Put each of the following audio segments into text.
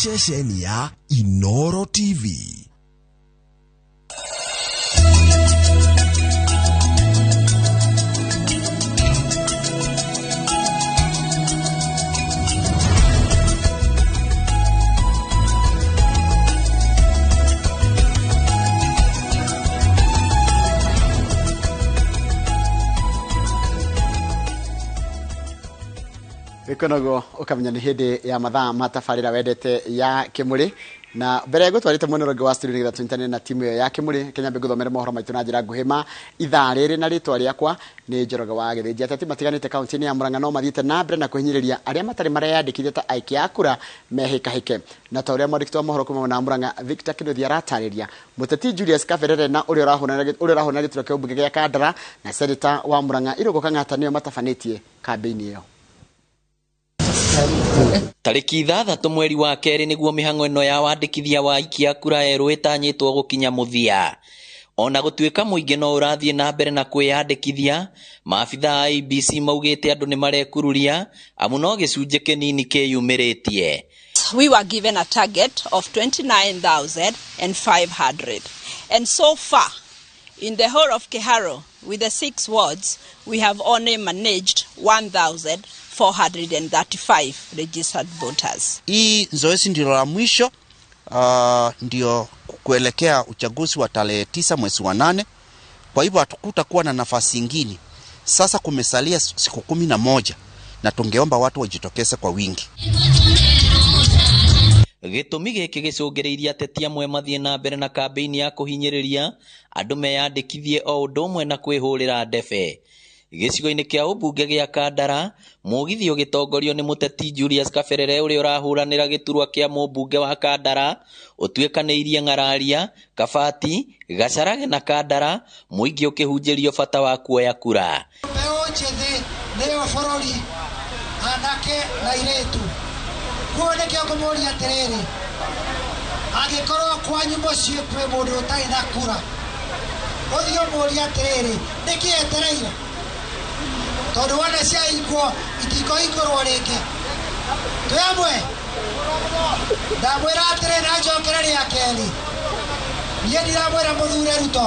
Ceceni ya Inoro TV. Gĩkonogo ũkamenya nĩ hĩndĩ ya mathaa ma tabarĩra wendete ya Kĩmũrĩ, na mbere ngũtwarĩte mwena ũrĩa ũngĩ wa studio nĩgetha tũnyitanĩre na timu ĩyo ya Kĩmũrĩ. Kenya ngũthomere mohoro maitũ na njĩra nguhĩ ma ithaa rĩrĩ, na rĩtwa rĩakwa nĩ Njoroge wa Gĩthĩnji. Ateti matiganĩte kaunti-inĩ ya Murang'a no mathiĩte na mbere na kũhinyĩrĩria arĩa matarĩ mareyandĩkithia ta aikia a kura mehĩkahĩke, na ta ũrĩa mwandĩki wa mohoro kuma mwena wa Murang'a Victor Kĩnuthia aratarĩria, mũteti Julius Kaberere na ũrĩa ũrahũranĩra gĩturwa kĩa ũmbunge gĩa Kandara na seneta wa Murang'a Irũngũ Kang'ata nĩo matabanĩtie kambĩini ĩyo. Tarĩki 6 mweri wa kerĩ nĩguo mĩhang'o ĩno ya wandĩkithia wa aikia kura erũ ĩtanyĩtwo gũkinya mũthia. Ona gũtuĩka mũingĩ no ũrathiĩ na mbere na kwĩyandĩkithia, maabitha a IEBC maugĩte andũ nĩ marekururia amu no gĩcunjĩ kĩnini kĩyumĩrĩtie. We were given a target of 29,500, and so far in the whole of Kiharu with the 6 wards we have only managed 1,435 registered voters. Hii zoezi ndilo la mwisho, ndio kuelekea uchaguzi wa tarehe 9 mwezi wa 8. Kwa hivyo hatukutakuwa na nafasi nyingine. Sasa kumesalia siku 11 na tungeomba watu wajitokeze kwa wingi. Gĩtũmi gĩkĩ gĩcũngĩrĩirie ateti amwe mathiĩ na mbere na kambĩini ya kũhinyĩrĩria andũ meyandĩkithie o ũndũ ũmwe na kwĩhũrĩra ndebe. Gĩcigo-inĩ kĩa ũmbunge gĩa Kandara, mũgithi ũgĩtongorio nĩ mũteti Julius Kaberere ũrĩa ũrahũranĩra gĩturwa kĩa mũmbunge wa Kandara ũtuĩkanĩirie Ng'araria, Kabati, Gacarage na Kandara, mũingĩ ũkĩhunjĩrio bata wa kuoya kura. Mbeũ njĩthĩ nĩyo bũrũri, anake na airĩtu. Koguo nĩkĩo ngũmũria atĩrĩrĩ, angĩkorwo kwanyu mũciĩ kwĩ mũndũ ũtarĩ na kura, ũthiĩ ũmũrie atĩrĩrĩ, nĩkĩ etereire? Tondũ wona ciahingwo itikũhingũrwo rĩngĩ. Twĩ amwe? Ndamwĩra atĩrĩ na njokere rĩa kerĩ, niĩ ndiramwĩra mũthure Ruto,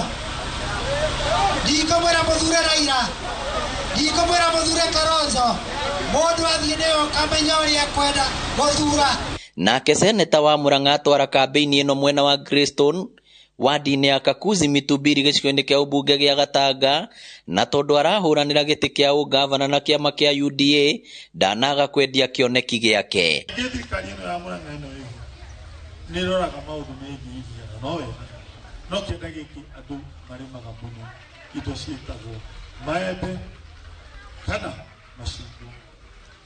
ndikũmwĩra mũthure Raila, ndikũmwĩra mũthure Kalonzo. Mũndũ athiĩ nĩwe ũkamenya ũrĩa ekwenda gũthura. Nake seneta wa Murang'a atwara kambĩini ĩno mwena wa Greystone wadi-inĩ ya Kakuzi Mitubiri gĩcigo-inĩ kĩa ũmbunge gĩa Gatanga, na tondũ arahũranĩra gĩtĩ kĩa ũngavana na kĩama kĩa UDA ndanaga kwendia kĩoneki gĩake. Thirikari ĩno ya Murang'a ĩno ĩho nĩ ĩroraga maũndũ megiĩ iria no wega, no kĩenda gĩkĩ andũ marĩmaga mũno indo ciĩtagwo maembe kana macungwa.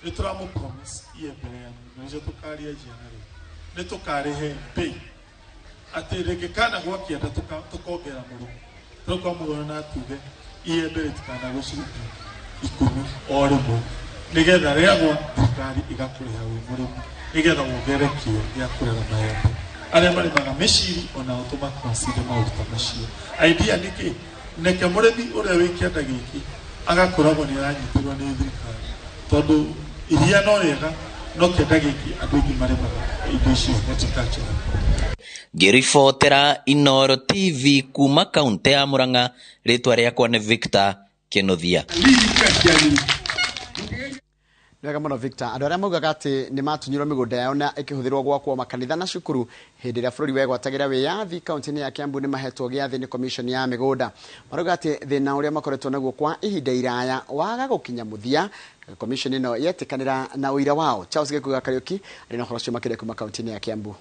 Nĩ tũramũ promise iembe rĩanyu na nĩcio tũkarĩanjia narĩo, nĩ tũkarĩhe mbei atĩ rĩngĩ kana gwa kĩanda tũkongera mũrĩmi, tũkwa mũgũnda na tuge iembe rĩtikanagwe ciringi 10 o rĩmwe, nĩgetha rĩagwa thirikari ĩgakũrĩha wĩ mũrĩmi, nĩgetha wongerere kĩo gĩa kũrera maembe. Arĩa marĩmaga mĩciri onao tũmaconsider maũndũ ta macio. Idea nĩ kĩ? Neke mũrĩmi ũrĩa wĩ kĩanda gĩkĩ agakoragwo nĩ aranyitĩrwo nĩ thirikari, tondũ iria no rĩega no kĩanda gĩkĩ andũ aingĩ marĩmaga indo icio horticulture. Ngĩribotera Inoro TV kuma kaunti ya Murang'a, rĩtwa rĩakwa nĩ Victor Kĩnuthia. Wega mũno Victor. Andũ arĩa maugaga atĩ nĩ matunyirwo mĩgũnda yao na ĩkĩhũthĩrwo gwakwo makanitha na cukuru hĩndĩ ĩrĩa bũrũri wegwatagĩra wĩyathi kaunti-inĩ ya Kiambu nĩ mahetwo gĩathĩ nĩ commission ya mĩgũnda. Marauga atĩ thĩna ũrĩa makoretwo naguo kwa ihinda iraya waga gũkinya mũthia, commission ĩno yetĩkanĩra na ũira wao. Charles Gĩkuga Kariũki arĩ na ũhoro ũcio makĩria kuma kaunti-inĩ ya Kiambu.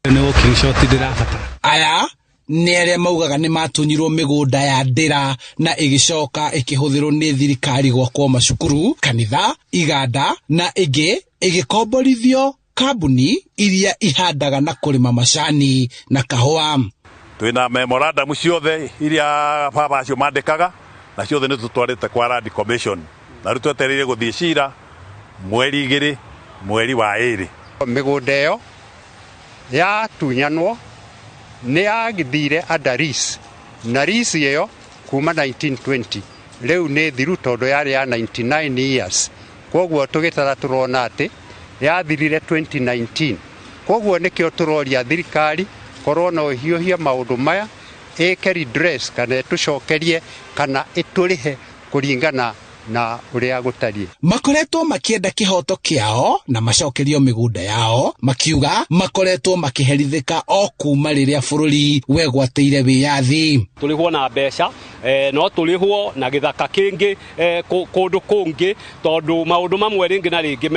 Nĩ walking short ndĩrabatara. Aya nĩ arĩa maugaga nĩ matunyirwo mĩgũnda ya ndĩra na ĩgĩcoka ĩkĩhũthĩrwo nĩ thirikari gwakwo macukuru, kanitha, iganda na ĩngĩ ĩgĩkomborithio kambuni iria ihandaga na kũrĩma macani na kahũa. Twĩna memorandum ciothe iria baba acio mandĩkaga na ciothe nĩ tũtwarĩte kwa Land Commission, na rĩu twetereire gũthiĩ cira mweri 2 mweri wa 2. Mĩgũnda ĩyo yatunyanwo nĩ yagĩthire under lease, na lease ĩyo kuma 1920 rĩu nĩ thiru tondũ yarĩ ya 99 years. Kwoguo tũgĩtara tũrona atĩ yathirire 2019. Koguo nĩkĩo tũroria thirikari korwo no ĩhiũhie maũndũ maya, ĩke redress kana ĩtũcokerie kana ĩtũrĩhe kũringana na ũrĩa gũtariĩ. Makoretwo makĩenda kĩhoto kĩao na macokerio mĩgũnda yao, makiuga makoretwo makĩherithĩka o kuma rĩrĩa bũrũri wegwatĩire wĩyathi. Tũrĩhwo na mbeca, no tũrĩhwo na gĩthaka kĩngĩ, kũndũ kũngĩ, tondũ maũndũ mamwe rĩngĩ na rĩngĩ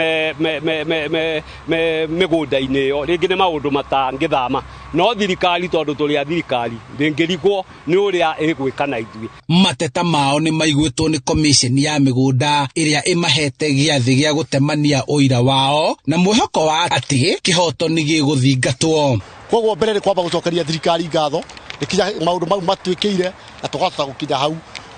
me mĩgũnda-inĩ ĩyo rĩngĩ nĩ maũndũ matangĩthama, no thirikari tondũ tũrĩ a thirikari ndĩngĩrigwo nĩ ũrĩa ĩgwĩka na ithuĩ. Mateta mao nĩ maiguĩtwo nĩ commission ya mĩgũnda ĩrĩa ĩmahete gĩathĩ gĩa gũtemania ũira wao na mwĩhoko wa atĩ kĩhoto nĩ gĩgũthingatwo. Koguo mbere nĩ kwamba gũcokeria thirikari ngatho nĩkinya maũndũ mau matuĩkĩire na tũkahota gũkinya hau.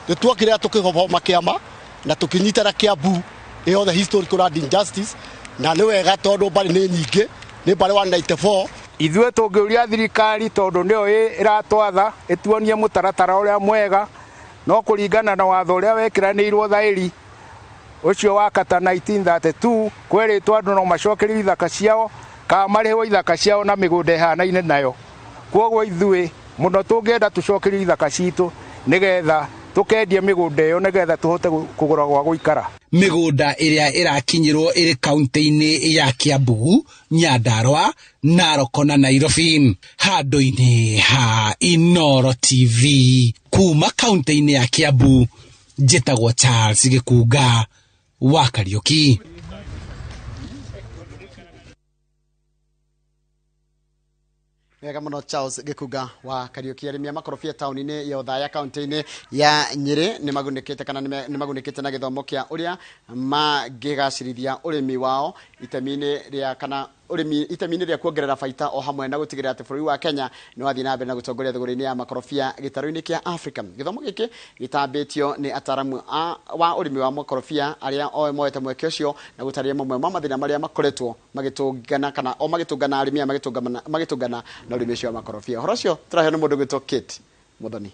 Nĩ tuokire tũkĩhoma kĩama na tũkĩnyitana Kiambu ĩyothe historical land injustice, na nĩ wega tondũ mbarĩ nĩ nyingĩ, nĩ mbarĩ 194. Ithuĩ tũngĩũria thirikari tondũ nĩyo ĩratwatha ĩtuonie mũtaratara ũrĩa mwega, no kũringana na watho ũrĩa wekĩranĩirwo thaĩri ũcio wa kata 1932 kwerĩtwo andũ no macokerio ithaka ciao kana marĩhwo ithaka ciao na mĩgũnda ĩhanaine nayo. Kwoguo ithuĩ mũno tũngĩenda tũcokerio ithaka citũ nĩgetha tũkendie mĩgũnda ĩyo nĩgetha tũhote kũgũra gwa gũikara. Mĩgũnda ĩrĩa ĩrakinyĩrwo ĩrĩ kaunti-inĩ ya Kiambu, Nyandarua, Narok na Nairobi. Handũ-inĩ ha Inooro TV kuma kaunti-inĩ ya Kiambu, njĩtagwo Charles Gĩkunga wa Kariũki. Wega mũno Charles Gĩkunga wa Kariũki. Arĩmi a makorobia taũni-inĩ ya Othaya kaunti-inĩ ya Nyĩrĩ nĩ magunĩkĩte kana nĩ magunĩkĩte na gĩthomo kĩa ũrĩa mangĩgacĩrithia ũrĩmi wao itemi-inĩ rĩa kana ũrĩmi itemi-inĩ rĩa kuongerera baita o hamwe na gũtigĩrĩra atĩ bũrũri wa Kenya nĩ wathiĩ na mbere na gũtongoria thogora-inĩ ya makorobia gĩtarũ-inĩ kĩa Afrika. Gĩthomo gĩkĩ gĩtambĩtio nĩ ataaramu wa ũrĩmi wa makorobia arĩa o moete mweke ũcio na gũtarĩria mamwe ma mathĩna marĩa makoretwo magĩtũngana kana o magĩtũngana arĩmi aya magĩtũngana na ũrĩmi ũcio wa makorobia. Ũhoro ũcio tũraheo nĩ mũndũ ũgwĩtwo Kate Muthoni.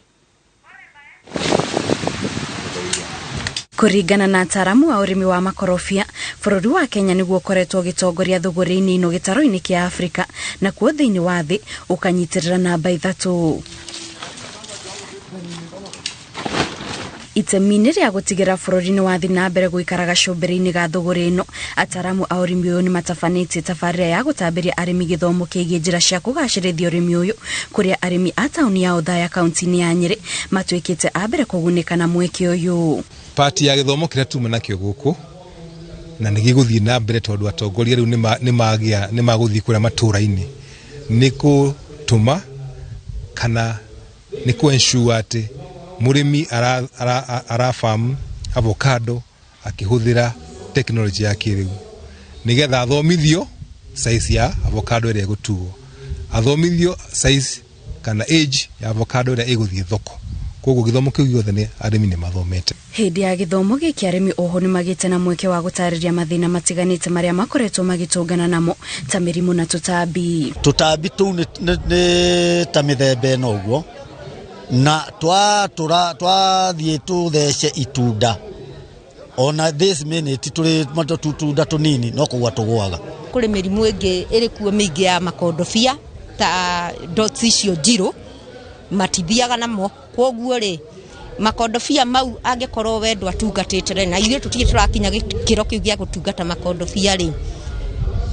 Kũringana na ataaramu a ũrĩmi wa makorobia, bũrũri wa Kenya nĩguo ũkoretwo ũgĩtongoria thũgũrĩ-inĩ ĩno gĩtarũ-inĩ kĩa Afrika, nakuo thĩinĩ wa thĩ ũkanyitĩrĩra namba 3. Itemi-inĩ rĩa gũtigĩra bũrũri nĩ wathiĩ na mbere gũikara gacũmbĩrĩ-inĩ ga thũgũrĩ ĩno, ataaramu a ũrĩmi ũyũ nĩ matabanĩtie tabarĩra ya gũtambĩria arĩmi gĩthomo kĩgiĩ njĩra cia kũgacĩrithia ũrĩmi ũyũ, kũrĩa arĩmi a taũni ya Othaya kaunti-inĩ ya Nyĩrĩ matuĩkĩte a mbere kũgunĩka na mweke ũyũ. Pati ya gĩthomo kĩrĩa tuma nakĩo gũkũ na nĩ gĩgũthiĩ na mbere tondũ atongoria rĩu nĩ magũthiĩ kũrĩa matũũra-inĩ nĩ gũtũma kana nĩ kũ ensure atĩ mũrĩmi arafarm avocado akĩhũthĩra tekinoronjĩ ya kĩrĩu nĩgetha athomithio size ya avocado ĩrĩa ĩgũtuo, athomithio size kana age ya avocado ĩrĩa ĩgũthiĩ thoko. Koguo gĩthomo kĩu gĩothe nĩ arĩmi nĩ mathomete. Hĩndĩ ya gĩthomo gĩkĩ arĩmi oho nĩ magĩte na mweke wa gũtarĩria mathĩna matiganĩte marĩa makoretwo magĩtũngana namo ta mĩrimũ na tũtambi. Tũtambi tũu nĩ ta mĩthemba ĩno ũguo, na twathiĩ tũthece itunda ona this minute tũrĩ tũtunda tũnini no kũgwa tũgwaga. Kũrĩ mĩrimũ ĩngĩ ĩrĩ kuo mĩingĩ ya makondobia ta dots icio njirũ matithiaga namo, kwoguo rĩ makondobia mau angĩkorwo we ndwatungatĩte rĩ, na ithuĩ tũtirĩ tũrakinya gĩkĩro kĩu gĩa gũtungata makondobia rĩ,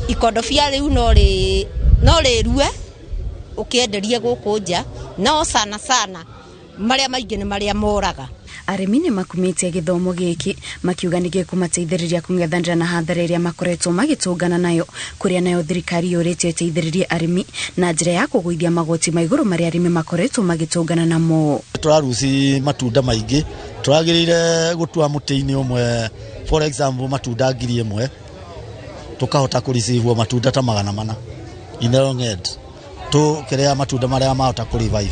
ikondobia rĩu no rĩrue ũkĩenderie gũkũ nja, no sana sana marĩa maingĩ nĩ marĩa moraga. Arĩmi nĩ makumĩtie gĩthomo gĩkĩ makiuga nĩ gĩkũmateithĩrĩria kũng'ethanĩra na hathara ĩrĩa makoretwo magĩtũngana nayo, kũrĩa nayo thirikari yũrĩtio ĩteithĩrĩrie arĩmi na njĩra ya kũgũithia magoti ma igũrũ marĩa arĩmi makoretwo magĩtũngana namo. Tũraruci matunda maingĩ, tũragĩrĩire gũtua mũtĩ-inĩ ũmwe, for example matunda 1000 tũkahota kũreceive matunda ta 400 in the long end tũkĩrĩa matunda marĩa mahota kũrevive.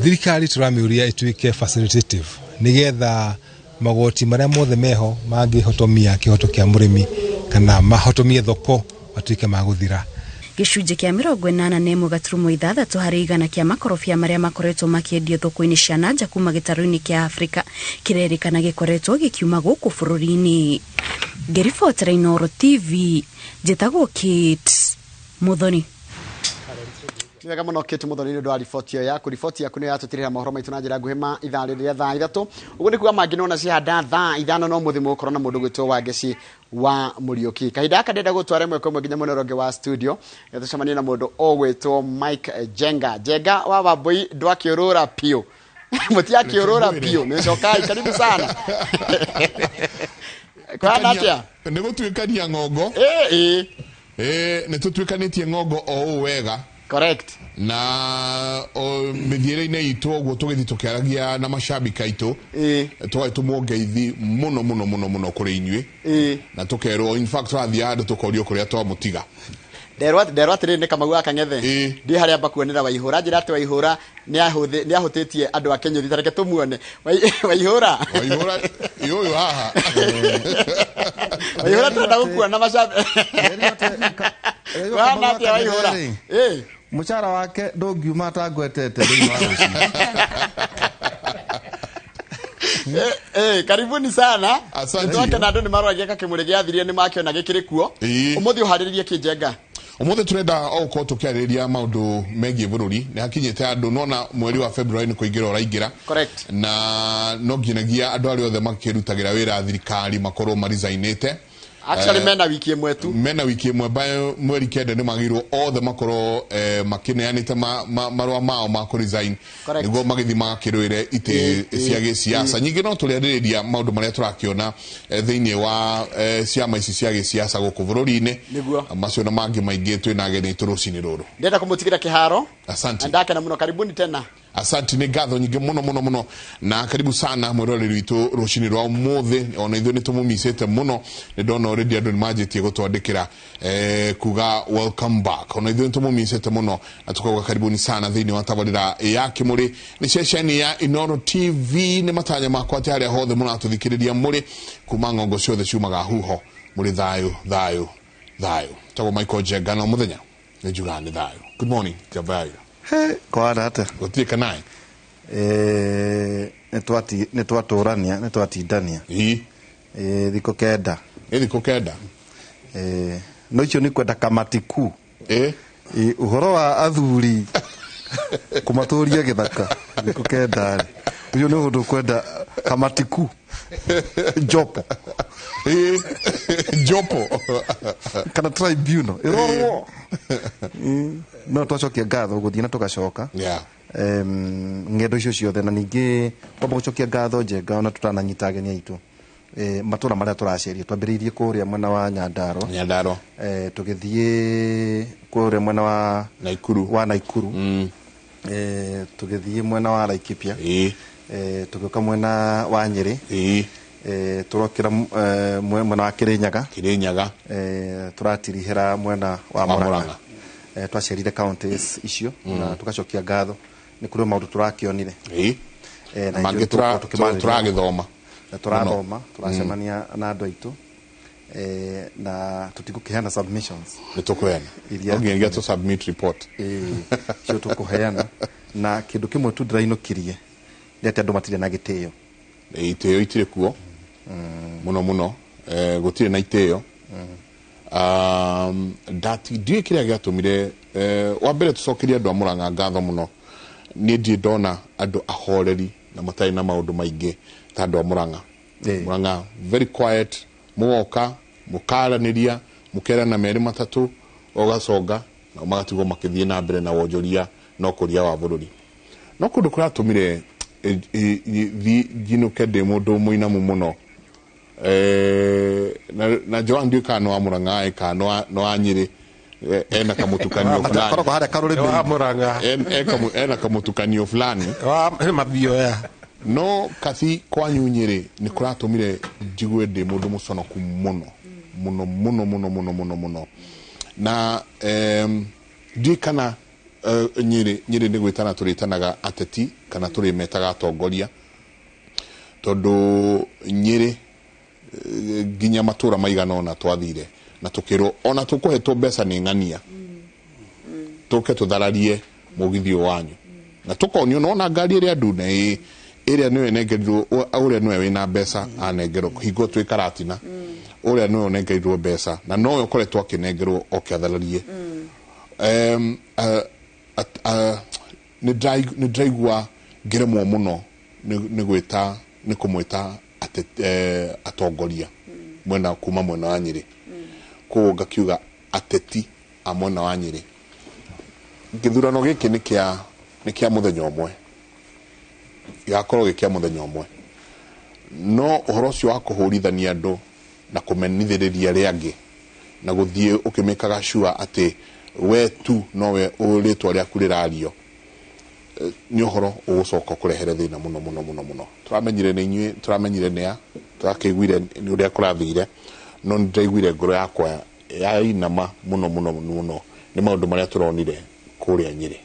Thirikari tũramĩũria ĩtuĩke facilitative nĩgetha magoti marĩa mothe meho mangĩhotomia kĩhoto kĩa mũrĩmi kana mahotomie thoko matuĩke ma gũthira. Gĩcunjĩ kĩa 81.6 harĩ igana kĩa makorobia marĩa makoretwo makĩendio thoko-inĩ cia nanja kuma gĩtarũ-inĩ kĩa Afrika kĩrerĩkana gĩkoretwo gĩkiuma gũkũ bũrũri-inĩ. Ngĩribotera Inooro TV, njĩtagwo Kate Muthoni. Nĩ wega mũno Kate Muthoni nĩ ũndũ wa riboti ĩyo yaku. Riboti yaku nĩyo yatũtirĩra mohoro maitũ na njĩra nguhĩ ma ithaa rĩrĩ rĩa thaa 3. Ũguo nĩ kuga mangĩ nona cihanda thaa 5 no mũthĩ mũgũkorwo na mũndũ gwĩtwo Wangeci wa Mũriũki. Kahinda gaka ndĩrenda gũtwara ĩmwe kwa ĩmwe nginya mwena ũrĩa ũngĩ wa studio tũcemanie na mũndũ ũgwĩtwo Mike Njenga. Njenga wa Wambũi ndwakĩũrũra piũ. Mũtiakĩũrũra piũ. Nĩcokai karibu sana. Kũhana atĩa? Nĩ gũtuĩkania ng'ongo. Ĩĩ. Ĩĩ, nĩ tũtuĩkanĩtie ng'ongo o ũũ wega. Correct. Na mĩthiĩre-inĩ itũ ũguo tũgĩthiĩ tũkĩaragia na macambĩki aitũ, tũgagĩtũmwo ngeithi mũno mũno mũno mũno kũrĩ inyuĩ. Na tũkerwo, in fact tũrathiĩ handũ tũkorio kũrĩa twamũtiga. Nderwo atĩrĩrĩ nĩ Kamau wa Kang'ethe. Ndiĩ harĩa mbakuonera Waihũra. Njĩra atĩ Waihũra nĩ ahũtĩtie andũ a Kĩnyũthi. Ta reke tũmuone. Waihũra. Waihũra, ũyũ haha. Waihũra tũrenda gũkuona macambĩki. Wahana atĩa Waihũra? Mũcara wake ndũngiuma atangwetete thĩinĩ wa rũciũ. Karibuni sana. Asante. Twakena andũ nĩ maroragia kakĩmũrĩ gĩathirie nĩ makĩona gĩkĩrĩ kuo. Ũmũthĩ ũharĩrĩrie kĩ Njenga? Ũmũthĩ tũrenda o gũkorwo tũkĩarĩrĩria maũndũ megiĩ bũrũri. Nĩ hakinyĩte andũ nona mweri wa February nĩ kũingĩra ũraingĩra. Correct. Na no nginyagia andũ arĩa othe makĩrutagĩra wĩra thirikari makorwo marizainĩte. Actually mena wiki ĩmwe tu. Mena wiki ĩmwe by mweri 9 nĩ magĩrĩirwo othe makorwo makĩneanĩte marũa mao ma kũ-resign. Correct. Nĩguo magĩthiĩ magakĩrũĩre itĩ cia gĩsiasa. Nyingĩ no tũrĩarĩrĩria maũndũ marĩa tũrakĩona thĩinĩ wa ciama ici cia gĩsiasa gũkũ bũrũri-inĩ. Nĩguo. Macio na mangĩ maingĩ twĩna ageni aitũ rũcinĩ rũrũ. Ndĩrenda kũmũtigĩra kĩharo. Asante. Ndakena mũno, karibuni tena. Asante, nĩ ngatho nyingĩ mũno mũno mũno na karibu sana mwĩroreri witũ rũcinĩ rwa ũmũthĩ. Ona ithuĩ nĩ tũmũmicĩte mũno, nĩ ndona already andũ nĩ manjĩtie gũtwandĩkĩra kuga welcome back. Ona ithuĩ nĩ tũmũmicĩte mũno na tũkauga karibuni sana thĩinĩ wa tabarĩra ya Kĩmũrĩ. Nĩ ceceni ya Inooro TV. Nĩ matanya makwa atĩ harĩa hothe mũratũthikĩrĩria mũrĩ kuma ng'ongo ciothe ciumaga huho mũrĩ thayũ thayũ thayũ. Tagwo Michael Njenga na mũthenya nĩ njugaga nĩ thayũ. Good morning, Javayo. He, kwana atĩa? Gũtirĩ kanaĩ? Nĩ twatũrania, nĩ twatindania. Thikũ 9. Thikũ 9. No icio nĩ kwenda kamati kuu. Ũhoro wa athuri kũmatũria gĩthaka thikũ 9 rĩ. Ũcio nĩ ũndũ kwenda kamati kuu. Jopo. Jopo. Kana tribunal. Ĩrorwo. No twacokia ngatho gũthiĩ na tũgacoka. Ng'endo icio ciothe na ningĩ kwamba gũcokia ngatho Njenga ona tũtananyita ageni aitũ. Matũra marĩa tũraceria twambĩrĩirie kũrĩa mwena wa Nyandarua. Nyandarua. Tũgĩthiĩ kũrĩa mwena wa Naikuru. Wa Naikuru. Tũgĩthiĩ mwena wa Laikipia. Tũgĩũka mwena wa Nyĩrĩ. Tũrokĩra mwena wa Kĩrĩnyaga. Kĩrĩnyaga. Tũratirihĩra mwena wa Wa Murang'a. Murang'a. Twacerire counties icio na tũgacokia ngatho nĩ kũrĩ maũndũ tũrakĩonire. Na Mangĩ ithuĩ tũgũkorwo tũkĩmarĩrĩria. tũragĩthoma. Na tũrathoma, tũracemania na andũ aitũ. Na tũtigũkĩheana submissions. Nĩ tũkũheana. Iria No nginyagia tũ submit report. Cio tũkũheana. Na kĩndũ kĩmwe tu ndĩrainũkirie nĩ atĩ andũ matirĩ na gĩtĩo. Itĩo itirĩ kuo. Mũno mũno. Gũtirĩ na itĩo. Ndiũĩ kĩrĩa gĩatũmire, wa mbere tũcokerie andũ a Murang'a ngatho mũno. Niĩ ndirĩ ndona andũ ahoreri na matarĩ na maũndũ maingĩ ta andũ a Murang'a. Murang'a very quiet, mũgoka, mũkaranĩria, mũkerana merĩ matatũ, ũgaconga na magatigwo makĩthiĩ na mbere na wonjoria na ũkũria wa bũrũri. No kũndũ kũratũmire njinũke ndĩ mũndũ mũinamu mũno. Na Joan ndiũĩ kana nĩ wa Murang'a kana nĩ wa Nyĩrĩ. Ena kamũtukanio fulani. Koragwo harĩa karũrĩmĩ. Wa Murang'a. Ena kamũtukanio fulani. Wa mathioya. No kathi kwanyu Nyĩrĩ nĩ kũratũmire njigue ndĩ mũndũ mũconoku mũno. Mũno, mũno, mũno, mũno, mũno, mũno. Na ndiũĩ kana Nyĩrĩ nĩ gwĩtana tũrĩtanaga ateti kana tũrĩmetaga atongoria. Tondũ Nyĩrĩ nginya matũra maigana ũna twathire na tũkĩrwo ona tũkũhetwo mbeca nĩ ng'ania tũke tũthararie mũgithi ũyũ wanyu na tũkonio nona ngari ĩrĩa ndune ĩrĩa nĩwe ĩnengerirwo, ũrĩa nĩwe wĩna mbeca anengerwo hingo twĩ Karatina ũrĩa nĩwe ũnengerirwo mbeca na nowe ũkoretwo akĩnengerwo oke athararie. Nĩ ndĩraigua ngĩremwo mũno nĩ gwĩta nĩ kũmwĩta atongoria mwena kuma mwena wa Nyĩrĩ. Koguo ngakiuga ateti a mwena wa Nyĩrĩ. Gĩthurano gĩkĩ nĩ kĩa mũthenya ũmwe, gĩgakorwo gĩ kĩa mũthenya ũmwe, no ũhoro ũcio wa kũhũrithania andũ na kũmenithĩrĩria arĩa angĩ na gũthiĩ ũkĩmĩkaga sure atĩ we tu nowe rĩtwa rĩaku rĩrario, nĩ ũhoro ũgũcoka kũrehere thĩna mũno mũno mũno mũno. Tũramenyire nĩ inyuĩ, tũramenyire nĩ a, tũrakĩiguire nĩ ũrĩa kũrathire, no nĩ ndĩraiguire ngoro yakwa yainama mũno mũno mũno nĩ maũndũ marĩa tũronire kũrĩa Nyĩrĩ.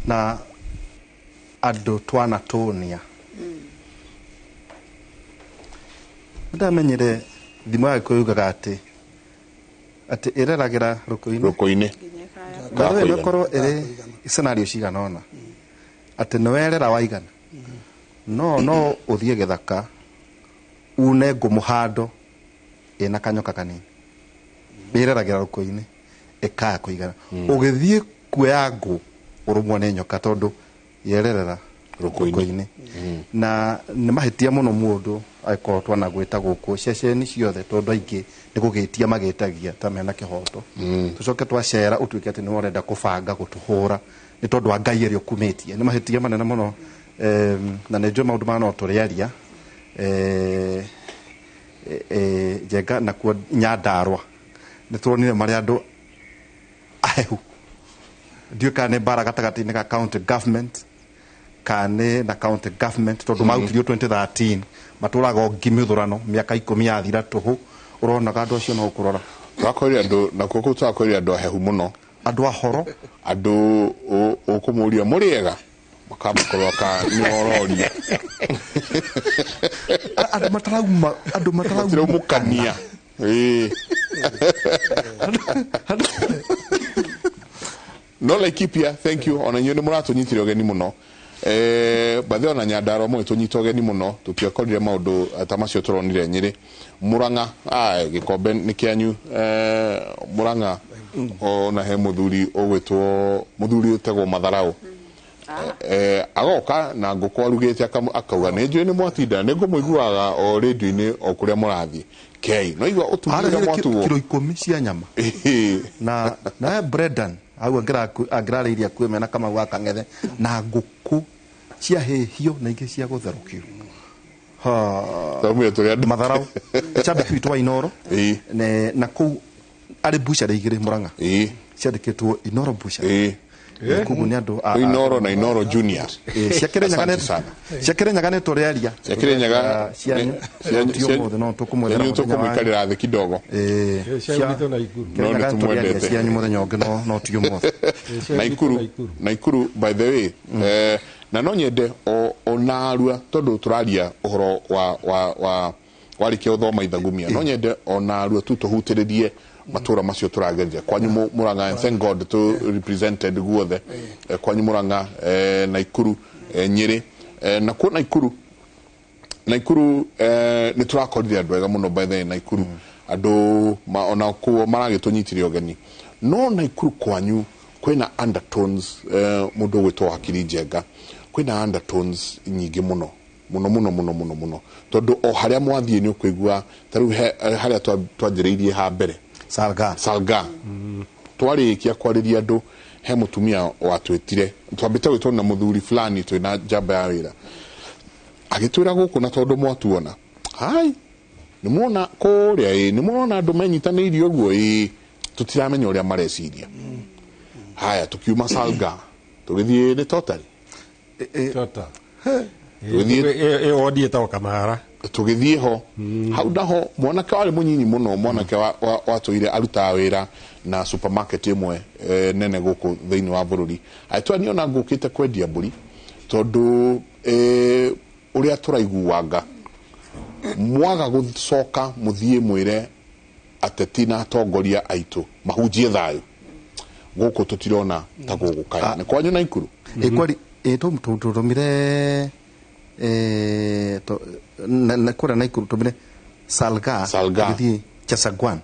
Na andũ twanatũnia ndamenyire thimo ya Gĩkũyũ yugaga atĩ ĩreragĩra rũkũ-inĩ ĩkorwo ĩrĩ scenario cigana ũna atĩ nĩwerera waigana, no ũthiĩ gĩthaka une ngũ mũhando ĩna kanyoka kanini ĩreragĩra rũkũ-inĩ ĩkaya kũigana, ũgĩthiĩ kuoya ngũ ũrũmwo nĩ nyoka tondũ yererera rũkũ-inĩ. Na nĩ mahĩtia mũno mũndũ angĩkorwo twanagwĩta gũkũ ceceni ciothe tondũ aingĩ nĩ gũgĩtia magĩtagia ta mena kĩhoto, tũcoke twacera ũtuĩke atĩ nĩwe ũrenda kũbanga gũtũhũra nĩ tondũ wa Ngai ĩrĩa ũkumĩtie. Nĩ mahĩtia manene mũno, na nĩ njũĩ maũndũ maya no tũrĩaria Njenga nakuo Nyandarũa nĩ turonire marĩa andũ ahehu, ndiũĩ kana nĩ mbara gatagatĩ-inĩ ka county government kana nĩ na county government tondũ marutirio 2013 matũraga o ngimĩthũrano mĩaka 10 yathira tũhũ, ũronaga andũ acio no ũkũrora. Twakorire andũ nakuo kũu, twakorire andũ ahehu mũno, andũ ahoro, andũ ũkũmũria mũrĩega makamba ka nĩ ororia, andũ matarauma, andũ mataraumũkania. No Laikipia, thank you, ona inyuĩ nĩ mũratũnyitire ũgeni mũno. Bathe ona Nyandarũa mũgĩtũnyita ũgeni mũno, tũtiakorire maũndũ ta macio tũronire Nyĩrĩ. Mũrang'a, gĩkombe nĩ kĩanyu. Mũrang'a ona he mũthuri ũgwĩtwo mũthuri ũtagwo Matharaũ, agoka na ngũkũ arugĩte akauga nĩ njũĩ nĩ mwatinda, nĩ ngũmũiguaga o rĩndiũ-inĩ o kũrĩa mũrathiĩ kei no igua ũtugi ũrĩa mwatuo kiro 10 cia nyama na Brendan hau angĩrarĩirie akuĩ mena Kamau wa Kang'ethe na ngũkũ cia hĩhio na ingĩ cia gũtherũkio. Matharaũ cambĩki witũ wa Inoro na kũu arĩ bucari igĩrĩ Mũrang'a ciandĩkĩtwo Inoro bucari, koguo nĩ andũ a Inoro na Inoro Junior. Cia Kĩrĩnyaga nĩ tũrĩaria cia Kĩrĩnyaga ti ũmũthĩ no tũkũmwethera mũthenya tũkũmũikarĩra thĩ kidogo. Kĩrĩnyaga tũrĩaria cianyu mũthenya ũngĩ no ti ũmũthĩ. Naikuru by the way, na no nyende onarua tondũ tũraria ũhoro wa warĩkia gũthoma ithagumia, no nyende onarua tu tũhutĩrĩrie matura macio tũrageria kwanyu Murang'a, and thank God to represented guothe kwanyu Murang'a, Naikuru, Nyĩrĩ, nakuo Naikuru nĩ tũrakorire andũ ega mũno by the way. Naikuru andũ ona kuo maragĩtũnyitire ũgeni, no Naikuru kwanyu kwĩna undertones, mũndũ ũgwĩtwo Wakiri Njenga, kwĩna undertones nyingĩ mũno mũno mũno mũno mũno mũno, tondũ o harĩa mwathiĩ nĩ ũkũigua ta rĩu harĩa twanjĩrĩirie ha mbere Salga twarĩkia kwarĩria andũ, he mũtumia watwĩtire, twambĩte gwĩtwo na mũthuri fulani twĩna njamba ya wĩra, agĩtwĩra gũkũ na tondũ mwatuona hai nĩ muona kũrĩa ĩ nĩ muona andũ menyitanĩirie ũguo ĩ tũtiramenya ũrĩa mareciria. Haya tukiuma Salga tũgĩthiĩ nĩ Totari tũgĩthiĩ ho hau naho mwanake warĩ mũnyinyi mũno, mwanake watũire arutaga wĩra na supermarket ĩmwe nene gũkũ thĩinĩ wa bũrũri, agĩtwĩra niĩ ona ngũkĩte kwendia mbũri tondũ ũrĩa tũraiguanga mwaga gũcoka mũthiĩ mwĩre ateti na atongoria aitũ mahunjie thayũ gũkũ tũtirona ta gũgũkaya. Nĩ kwanyu Naikuru? Kwari tũtũmire kũrĩa Naikuru tũmire Salga tũgĩthiĩ Chasangwan,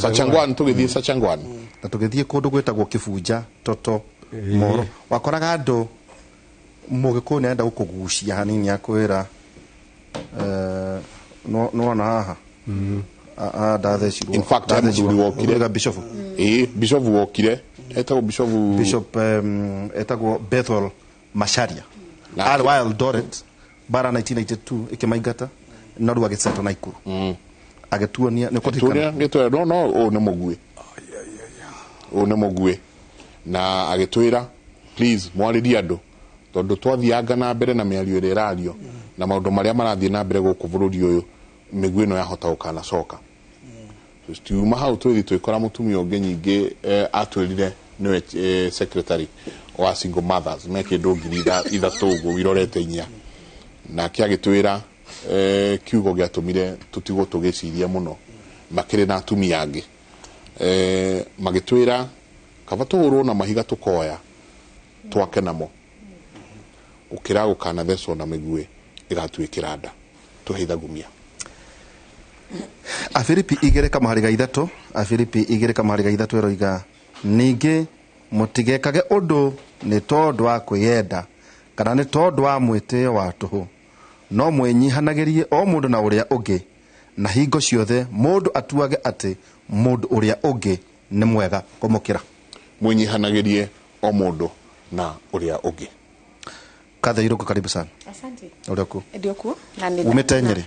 Sachangwan, tũgĩthiĩ Sachangwan na tũgĩthiĩ kũndũ gwĩtagwo Kĩbunja Toto Mohoro wakoraga andũ mũgĩkũyũ nĩ arenda gũkũgucia hanini akwĩra nĩwona haha ndathecirwo. In fact, he mũthuri wokire. Bishop. Ĩĩ, bishop wokire etagwo bishop Bishop etagwo Bethel Macharia arĩ wa Eldoret bara 1992 ĩkĩmaingata no rĩu agĩcetwo Naikuru agĩtuonia nĩ Tuonia gĩtwĩra no no ũyũ nĩ mũguĩ, ũyũ nĩ mũguĩ, na agĩtwĩra please mwarĩrie andũ tondũ twathianga na mbere na mĩario ĩrĩa ĩrario na maũndũ marĩa marathiĩ na mbere gũkũ bũrũri ũyũ, mĩguĩ ĩno yahota gũkanacoka. Tiuma hau twĩthi twĩkora mũtumia ũngĩ nyingĩ atwĩrire nĩwe secretary wa single mothers me kĩndũ 3,000 ũguo irorete inya, nake agĩtwĩra kiugo gĩatũmire tũtigwo tũgĩciria mũno makĩrĩ na atumia angĩ magĩtwĩra kaba tũhũrwo na mahiga tũkoya twake namo ũkĩra gũkanathecwo na mĩguĩ ĩgatuĩkĩra nda tũheithagumia. Afilipi 2:3 Afilipi 2:3 ĩroiga ningĩ mũtigekage ũndũ nĩ tondũ wa kwĩyenda kana nĩ tondũ wa mwĩtĩo wa tũhũ, no mwĩnyihanagĩrie o mũndũ na ũrĩa ũngĩ, na hingo ciothe mũndũ atuage atĩ mũndũ ũrĩa ũngĩ nĩ mwega kũmũkĩra. Mwĩnyihanagĩrie o mũndũ na ũrĩa ũngĩ. Kathe Irũngũ, karibu sana. Asante. Ũrĩa ku? Ndio ku. Na nĩ Umĩte Nyĩrĩ.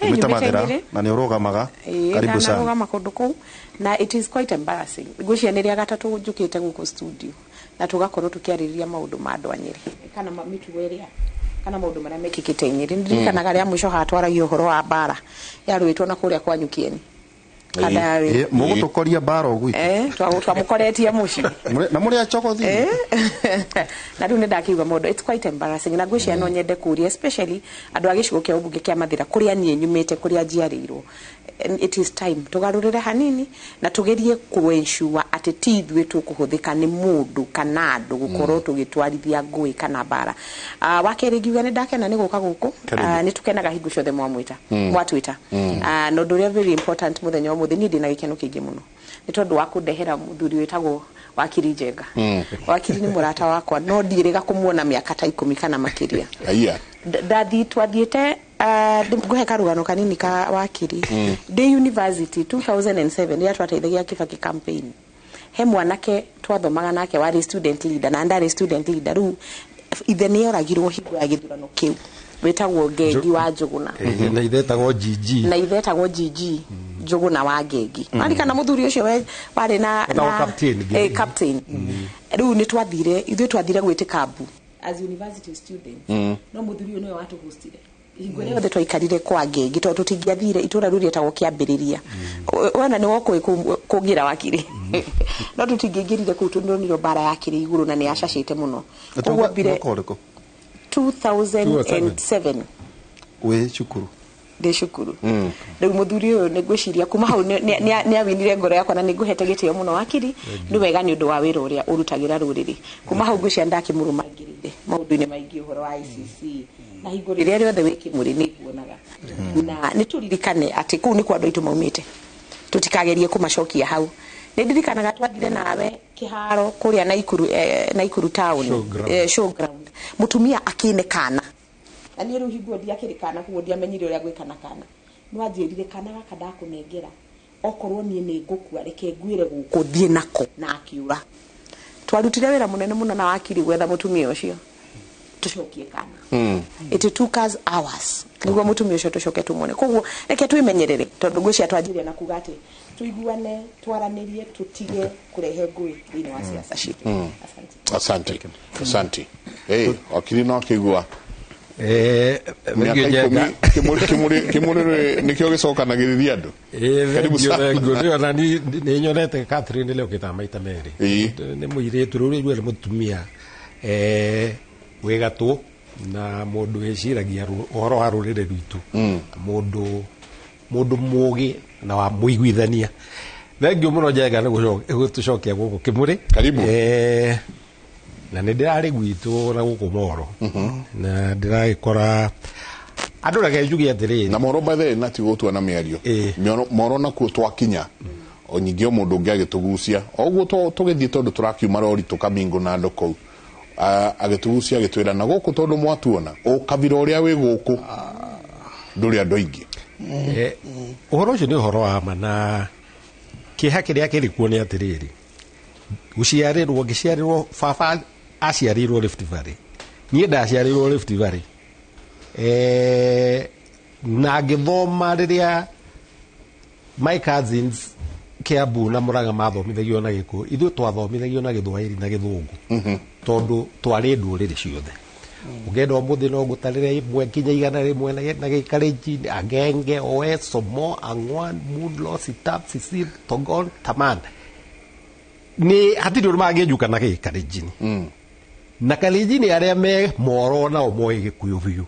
Umĩte Mathĩra na nĩ ũrũgamaga. Karibu sana. Ndarũgama kũndũ kũu na it is quite embarrassing. Ngwĩciria nĩ rĩa gatatũ njũkĩte gũkũ studio na tũgakorwo tũkĩarĩrĩria maũndũ ma andũ a Nyĩrĩ kana mĩtugo ĩrĩa kana maũndũ marĩa mekĩkĩte Nyĩrĩ. Ndirikanaga rĩa mũico haha twaragia ũhoro wa mbara yarũĩtwo na kũrĩa kwa Nyukieni. Mũgũtũkoria mbara o gwitũ. Twamũkoretie mũciĩ. Na mũrĩ acogothi. Na rĩu nĩ ndakĩigua maũndũ, it's quite embarrassing. Na ngwĩciria no nyende kũria especially andũ a gĩcigo kĩa ũmbunge kĩa Mathĩra kũrĩa niĩ nyumĩte, kũrĩa njiarĩirwo. It is time tũgarũrĩre hanini na tũgerie kũ-ensure atĩ ti ithuĩ tũkũhũthĩka nĩ mũndũ kana andũ gũkorwo tũgĩtwarithia ngũĩ kana mbara. Wa kerĩ ngiuga nĩ ndakena nĩ gũka gũkũ. Nĩ tũkenaga hingo ciothe mwamwĩta mwatwĩta. Na ũndũ ũrĩa very important mũthenya ũmũthĩ, niĩ ndĩna gĩkeno kĩingĩ mũno nĩ tondũ wa kũndehera mũthuri wĩtagwo Wakiri Njenga. Wakiri nĩ mũrata wakwa no ndiĩrĩga kũmuona mĩaka ta 10 kana makĩria. Ndathi twathiĩte ngũhe karũgano kanini ka Wakiri. Ndĩ university 2007 rĩrĩa twateithagia Kibaki campaign, he mwanake twathomaga nake warĩ student leader na ndarĩ student leader, rĩu ithe nĩ oragirwo hingo ya gĩthurano kĩu, wĩtagwo Ngengi wa Njũgũna. Na ithe etagwo GG. Na ithe etagwo GG Njũgũna wa Ngengi. Marikana mũthuri ũcio warĩ na captain. Rĩu nĩ twathire, ithuĩ twathire gwĩtĩka mbu as university students. No mũthuri ũyũ nĩwe watũhostire hingo ĩrĩa yothe twaikarire kwa Ngengi tondũ tũtingĩathire itũra rĩu rĩetagwo Kĩambĩrĩria. Wona nĩ wokũĩ kũngĩra Wakiri. No tũtingĩingĩrire kũu tondũ nĩro mbara yakĩrĩ igũrũ na nĩ yacacĩte mũno. Koguo mbire 2007 wĩ cukuru. Ndĩ cukuru. Rĩu mũthuri ũyũ nĩ ngwĩciria kuma hau nĩ awinire ngoro yakwa na nĩ ngũhete gĩtĩo mũno Wakiri. Nĩ wega nĩ ũndũ wa wĩra ũrĩa ũrutagĩra rũrĩrĩ. Kuma hau ngwĩciria ndakĩmũrũmangĩrĩire maũndũ-inĩ maingĩ ũhoro wa ICC na hingo rĩrĩa rĩothe wĩ Kĩmũrĩ nĩ nguonaga. Na nĩ tũririkane atĩ kũu nĩkuo andũ aitũ maumĩte, tũtikagerie kũmacokia hau. Nĩ ndirikanaga twathire nawe kĩharo kũrĩa Naikuru, Naikuru town, showground, mũtumia akĩne kana na niĩ rĩu hingo ndiakĩrĩ kana koguo ndiamenyire ũrĩa gwĩka na kana. Nĩ wanjĩrire kana gaka ndakũnengera okorwo niĩ nĩ ngũkua reke nguĩre gũkũ thiĩ nako, na akiura. Twarutire wĩra mũnene mũno na Wakiri gwetha mũtumia ũcio tũcokie kana. It took us hours nĩguo mũtumia ũcio tũcoke tũmuone. Koguo reke twĩmenyerere tondũ ngwĩciria twanjirie na kuga atĩ tuiguane, twaranĩrie, tũtige kũrehe ngũĩ thĩinĩ wa siasa citũ. Asante. Asante. Hey, Wakiri no akĩigua Kimuri nikio gicokanagiriria andu. Thengiũ na nĩ nyonete Catherine leo kita maita merĩ. Nĩ mũirĩtu rĩu rĩu nĩ mũtumia wĩ gatũ na mũndũ wĩciragia ũhoro wa rũrĩrĩ rwitũ, mũndũ mũgĩ na wa mũiguithania. Thengiũ mũno Njenga nĩ gũtũcokia gũkũ Kĩmũrĩ. Karibu. Na nĩ ndĩrarĩ gwitũ na gũkũ Moro na ndĩragĩkora andũ reke njuge atĩrĩrĩ na Moro by the way na ti gũtua na mĩario Moro nakuo twakinya O ningĩ o mũndũ ũngĩ agĩtũgucia o ũguo tũgĩthiĩ tondũ tũrakiuma rori tũkamingũ na andũ kũu, agĩtũgucia agĩtwĩra na gũkũ tondũ mwatuona ũkabira ũrĩa wĩ gũkũ ndũrĩ andũ aingĩ. Ũhoro ũcio nĩ ũhoro wa ma, na kĩeha kĩrĩa kĩrĩ kuo nĩ atĩrĩrĩ, gũciarĩrwo ngĩciarĩrwo, baba aciarĩirwo Rift Valley, niĩ ndaciarĩirwo Rift Valley, na ngĩthoma rĩrĩa my cousins Kiambu na Murang'a mathomithagio na Gĩkũyũ, ithuĩ twathomithagio na Gĩthwaĩri na Gĩthũngũ, tondũ twarĩ ndũrĩrĩ ciothe. Ũngĩenda ũmũthĩ no ngũtarĩre ĩmwe nginya 100 na Gĩkalenjin, Agenge, Oeso, Mo, Ang'wan, Mulo, Sitap, Sisir, Togon, Taman. Nĩ hatirĩ ũndũ mangĩnjuka na Gĩkalenjin. Na Kalenjin arĩa me Moro nao moĩ Gĩkũyũ biũ.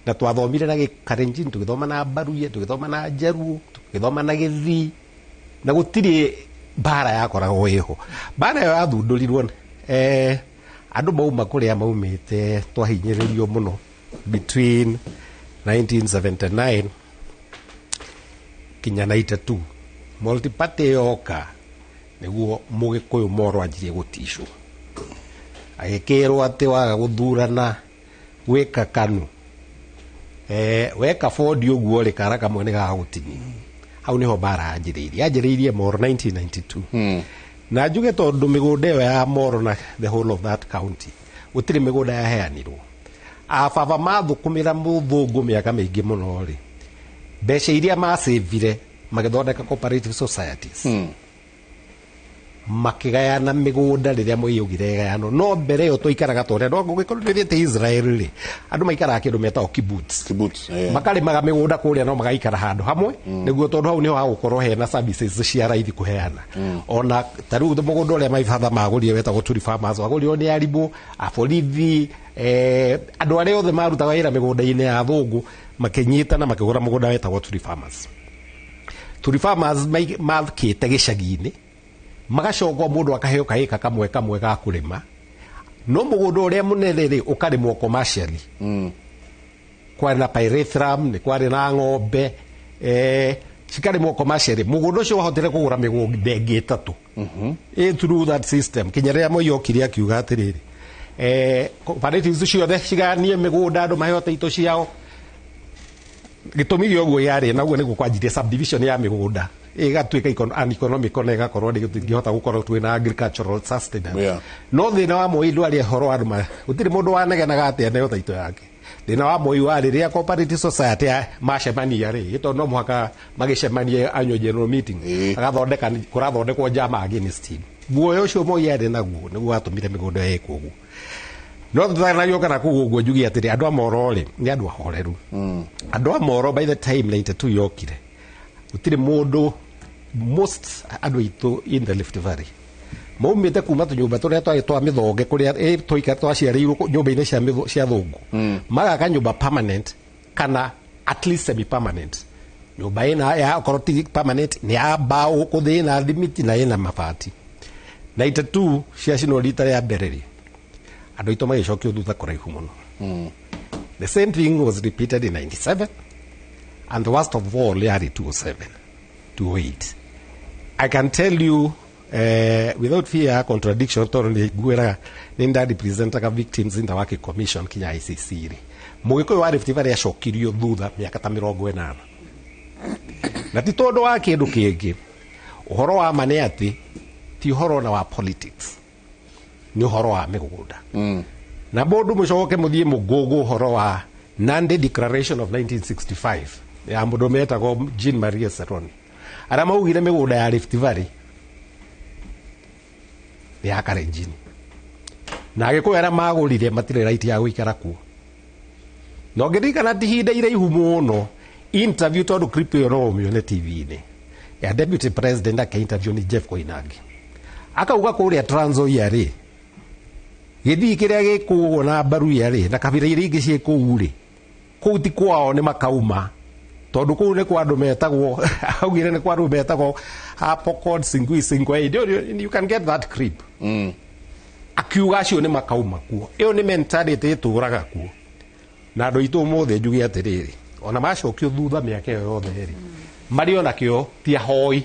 Na twathomire na Gĩkalenjin, tũgĩthoma na Mbaruya, tũgĩthoma na Njaruo, tũgĩthoma na Gĩthii, na gũtirĩ mbara yakoragwo ĩho. Mbara ĩyo yathundũrirwo andũ mauma kũrĩa maumĩte, twahinyĩrĩrio mũno between 1979 kinya 92. Multiparty yoka nĩguo Mũgĩkũyũ Moro anjirie gũticwo, agĩkĩrwo atĩ waga gũthurana gwĩka KANU, weka Ford ũguo rĩ, kara kamwe nĩ gagũtinia. Hau nĩho mbara yanjĩrĩirie Moro 1992. Na njuge tondũ mĩgũnda ĩyo ya Moro na the whole of that county gũtirĩ mĩgũnda yaheanirwo. Ababa mathũkũmĩra mũthũngũ mĩaka mĩingĩ mũno rĩ, mbeca iria macĩvire magĩthondeka cooperative societies, makĩgayana mĩgũnda rĩrĩa Moi augire ĩgayanwo. No mbere ĩyo twaikaraga ta ũrĩa no gũgĩkorwo nĩ Israel rĩ, andũ maikaraga kĩndũ metagwo kibbutz. Kibbutz, yeah. Makarĩmaga mĩgũnda kũrĩa no magaikara handũ hamwe, nĩguo tondũ hau nĩho hagũkorwo hena services cia raithi kũheana. Ona ta rĩu mũgũnda ũrĩa my father magũrire wetagwo Turi Farmers, wagũrirwo nĩ arimũ, aborithi, andũ arĩa othe marutaga wĩra mĩgũnda-inĩ ya athũngũ makĩnyitana makĩgũra mũgũnda wetagwo Turi Farmers. Turi Farmers makĩte gĩcagi-inĩ, magacoka mũndũ akaheo kaĩka kamwe kamwe ga kũrĩma, no mũgũnda ũrĩa mũnene rĩ ũkarĩmwo commercially. Kwarĩ na pyrethrum, nĩ kwarĩ na ng'ombe, cikarĩmwo commercially. Mũgũnda ũcio wahotire kũgũra mĩgũnda ĩngĩ 3. Through that system kinya rĩrĩa Moi okire akiuga atĩrĩrĩ, cooperatives ciothe cigayanie mĩgũnda andũ maheo title ciao. Gĩtũmi gĩa ũguo yarĩ na ũguo nĩguo kwanjirie subdivision ya mĩgũnda ĩgatuĩka uneconomical na ĩgakorwo ndĩngĩhota gũkorwo twĩna agricultural sustenance. No thĩna wa Moi ndwarĩ ũhoro wa andũ, gũtirĩ mũndũ wanegenaga atĩ aneo title yake. Thĩna wa Moi warĩ rĩrĩa cooperative society macemania rĩ, tondũ no mũhaka magĩcemanie annual general meeting, agathondeka kũrathondekwo njama against him. Guoya ũcio Moi arĩ naguo nĩguo watũmire mĩgũnda ĩkwo ũguo. No tutanagiũka na kũu ũguo njuge atĩrĩ, andũ a Moro rĩ nĩ andũ ahoreru. Andũ a Moro by the time 92 yokire, gũtirĩ mũndũ, most andũ aitũ in the Rift Valley maumĩte kuma tũnyũmba tũrĩa twarĩ twa mĩthonge kũrĩa twaikara twaciarĩirwo nyũmba-inĩ cia thũngũ, magaka nyũmba permanent kana at least semi permanent. Nyũmba ĩna ya okorwo ti permanent nĩ ya mbaũ gũkũ thĩ na thimiti na ĩna mabati. 92 ciacinwo rita rĩa mbere rĩ, andũ aitũ magĩcokio thutha kũraihu mũno. The same thing was repeated in 97, and the worst of all yarĩ 207, 208. I can tell you without fear contradiction, tondũ nĩ nguĩraga nĩ nda representaga victims in the Waki Commission kinya ICC rĩ, Mũgĩkũyũ wa Rift Valley acokirio thutha mĩaka ta 80, na ti tondũ wa kĩndũ kĩngĩ. Ũhoro wa ma nĩ atĩ ti ũhoro ona wa politics, nĩ ũhoro wa mĩgũnda. Na mũndũ mũcoke mũthiĩ mũgũgũ ũhoro wa Nandi Declaration of 1965 ya mũndũ metagwo Jean Marie Seroni, arĩa maugire mĩgũnda ya Rift Valley nĩ ya Kalenjin, na Agĩkũyũ arĩa magũrire matirĩ right ya gũikara kuo. Na ũngĩririkana ti ihinda iraihu mũno interview, tondũ clip ĩyo no ũmĩone TV-inĩ ya deputy president ake interview ni Jeff Koinange, akauga kũrĩa Trans Nzoia rĩ, gĩthii kĩrĩa gĩkũũ na Mbaruya rĩ, na kabira iria ingĩ ciĩ kũu rĩ, kũu ti kwao, nĩ makauma, tondũ kũu nĩ kwa andũ metagwo, augire nĩ kwa andũ metagwo Pokot, Singui, Singwei. You can get that clip. Akiuga acio nĩ makauma kuo. Ĩyo nĩ mentality ĩtũraga kuo. Na andũ aitũ ũmũthĩ njuge atĩrĩrĩ, ona macokio thutha mĩaka ĩyo yothe rĩ, marĩ ona kĩo ti ahoi.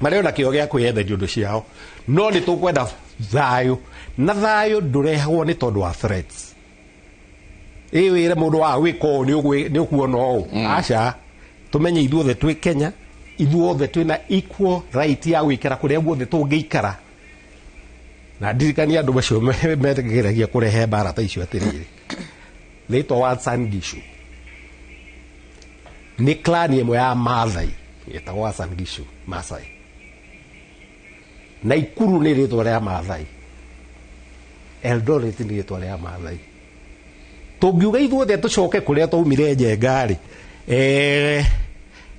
Marĩ ona kĩo gĩa kwĩyenderia indo ciao, no nĩ tũkwenda thayũ, na thayũ ndũrehagwo nĩ tondũ wa threats. Ĩ wĩre mũndũ wa wĩka ũũ nĩ ũkuona ũũ, aca. Tũmenye ithuothe twĩ Kenya, ithuothe twĩna equal right ya gũikara kũrĩa guothe tũngĩikara. Na ndirikania andũ macio megeragia kũrehe mbara ta icio atĩrĩrĩ, rĩtwa wa Uasin Gishu nĩ clan ĩmwe ya Maathai ĩtagwo Uasin Gishu Maasai. Naikuru nĩ rĩtwa rĩa Maathai, Eldoret nĩ rĩtwa rĩa Maathai. Tũngiuga ithuothe tũcoke kũrĩa twaumire Njenga rĩ,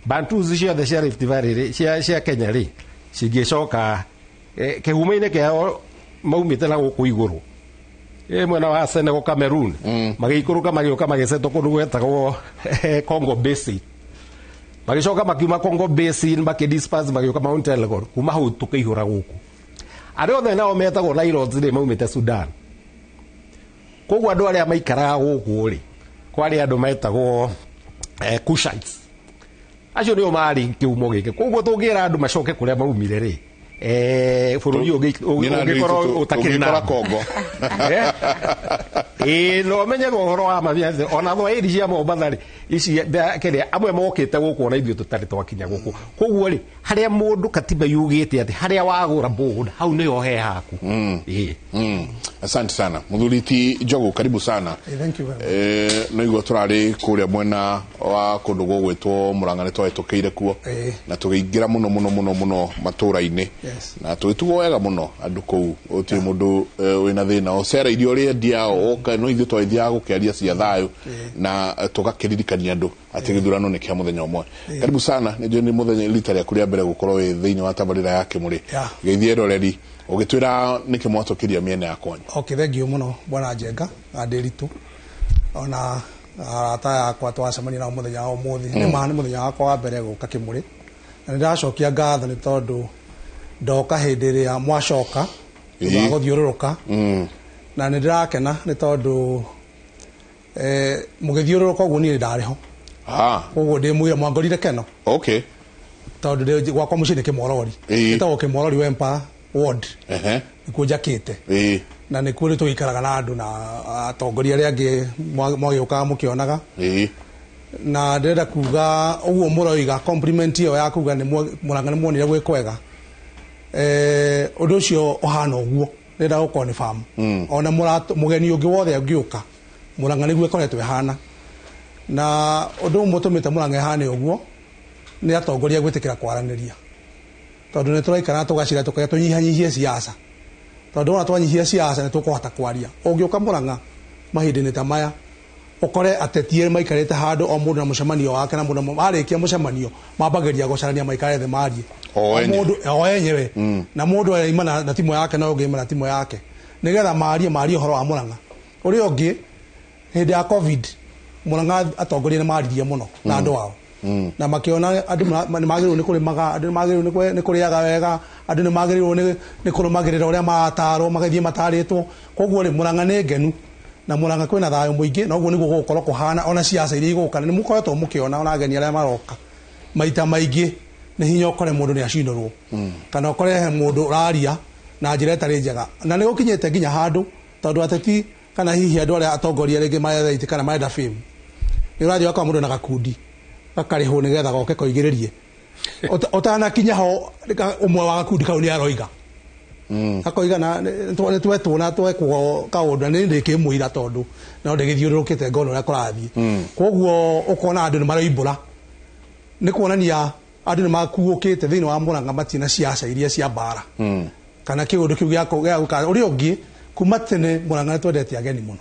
Bantus ciothe cia Rift Valley rĩ, cia Kenya rĩ, cingĩcoka kĩhumo-inĩ kĩao maumĩte na gũkũ igũrũ, mwena wa Senegal, Cameroon, magĩikũrũka magĩũka magĩcetwo kũndũ gwetagwo Congo Basin, magĩcoka makiuma Congo Basin makĩdisperse magĩũka Mount Elgon. Kuma hau tũkĩihũra gũkũ. Arĩa othe nao metagwo Nilotes rĩ, maumĩte Sudan. Koguo andũ arĩa maikaraga gũkũ rĩ, kwarĩ andũ metagwo Cushites, acio nĩo marĩ kĩhumo gĩkĩ. Koguo tũngĩra andũ macoke kũrĩa maumire rĩ, bũrũri ũngĩkorwo ũtakĩrĩ na Tũngĩkora Kongo. Ĩĩ, no menye ũhoro wa mabia ona thwaĩri cia Mombatha rĩ, ici kĩrĩa amwe mokĩte gũkũ ona ithuĩ tũtarĩ twakinya gũkũ. Koguo rĩ, harĩa mũndũ katiba yugĩte atĩ harĩa wagũra mũgũnda hau nĩho he haku. Ĩĩ. Asante sana Muthuri ti Njogu, karibu sana. Thank you very much. No igua turarĩ kũrĩa mwena wa kũndũ gũgwĩtwo Murang'a, nĩ twahĩtũkĩire kuo na tũgĩingĩra mũno mũno mũno mũno matũra-inĩ na tũgĩtugwo wega mũno andũ kũu, gũtirĩ mũndũ wĩna thĩna ũcereirie ũrĩa endia oka, no ithuĩ twagĩthiaga gũkĩaria cia thayũ na tũgakĩririkania andũ atĩ gĩthurano nĩ kĩa mũthenya ũmwe. Karibu sana, nĩ njũĩ nĩ mũthenya rita rĩaku rĩa mbere gũkorwo wĩ thĩinĩ wa tabarĩra ya Kĩmũrĩ. Geithie eroreri ũgĩtwĩra nĩkĩ mwatũkĩria mĩena ya kwanyu. Okay, thank you mũno bwana Njenga na Ndiritu ona arata yakwa twacemania nao mũthenya wa ũmũthĩ. Nĩ ma nĩ mũthenya wakwa wa mbere gũka Kĩmũrĩ, na nĩ ndĩracokia ngatho nĩ tondũ ndoka hĩndĩ ĩrĩa mwacoka thutha wa gũthiũrũrũka, na nĩ ndĩrakena nĩ tondũ mũgĩthiũrũrũka ũguo niĩ ndarĩ ho. Koguo ndĩ mũira mwangorire keno. Tondũ ndĩ gwakwa mũciĩ nĩ Kĩmorori. Ĩtagwo Kĩmorori Wempa Ward. Nĩkuo njakĩte. Na nĩkuo rĩu tũgĩikaraga na andũ na atongoria arĩa angĩ mwagĩũkaga mũkĩonaga. Na ndĩrenda kuga ũguo mũroiga compliment ĩyo ya kuga nĩ Murang'a nĩ muonire gwĩ kwega. Ũndũ ũcio ũhana ũguo ndĩrenda gũkorwo nĩ famu. Ona mũgeni ũngĩ wothe angĩũka Murang'a nĩguo ĩkoretwo ĩhana. Na ũndũ ũmwe ũtũmĩte Murang'a ĩhane ũguo nĩ atongoria gwĩtĩkĩra kwaranĩria, tondũ nĩ tũraikara tũgacira tũkaya tũnyihanyihie siasa, tondũ wona twanyihia siasa nĩ tũkũhota kwaria. Ũngĩũka Murang'a mahinda-inĩ ta maya ũkore ateti erĩ maikarĩte handũ o mũndũ na mũcemanio wake, na mũndũ marĩkia mũcemanio mambagĩrĩria gũcarania maikare thĩ marie. O enyewe. Mũndũ o enyewe. Na mũndũ aima na timu yake na ũngĩ aima na timu yake nĩgetha marie ũhoro wa Murang'a. Ũrĩa ũngĩ hĩndĩ ya COVID Murang'a atongoria nĩ maririe mũno na andũ ao. Na makiona andũ nĩ magĩrĩirwo nĩ kũrĩmaga, andũ nĩ magĩrĩirwo nĩ kũrĩaga wega, andũ nĩ magĩrĩirwo nĩ kũrũmagĩrĩra ũrĩa maratarwo, magathiĩ matarĩtwo. Koguo rĩ, Murang'a nĩ ngenu na Murang'a kwĩna thayũ mũingĩ, na ũguo nĩguo gũgũkorwo kũhana ona ciaca iria igũka. Nĩ mũkoretwo mũkĩona ona ageni arĩa maroka maita maingĩ nĩ hinya ũkore mũndũ nĩ acinũrwo, kana ũkore he mũndũ ũraria na njĩra ĩtarĩ njega. Na nĩ gũkinyĩte nginya handũ tondũ ateti kana hihi andũ arĩa atongoria rĩngĩ maretha itĩ kana marenda fame, nĩ ũrathiĩ ũgakora mũndũ na gakundi gakarĩhwo nĩgetha goke koigĩrĩrie. Ũtanakinya ho ũmwe wa gakundi kau nĩ aroiga. Akoiga na nĩ twetwo na twekwo kaũndũ na nĩ ndĩkĩmũira tondũ no ndĩgĩthiũrũrũkĩte ngona ũrĩa kũrathiĩ. Koguo ũkona andũ nĩ maroimbũra, nĩ kuonania andũ nĩ makuũkĩte thĩinĩ wa Murang'a matirĩ na ciaca iria cia mbara kana kĩũndũ kĩu gĩa gũka. Ũrĩa ũngĩ kuma tene Murang'a nĩ twendete ageni mũno,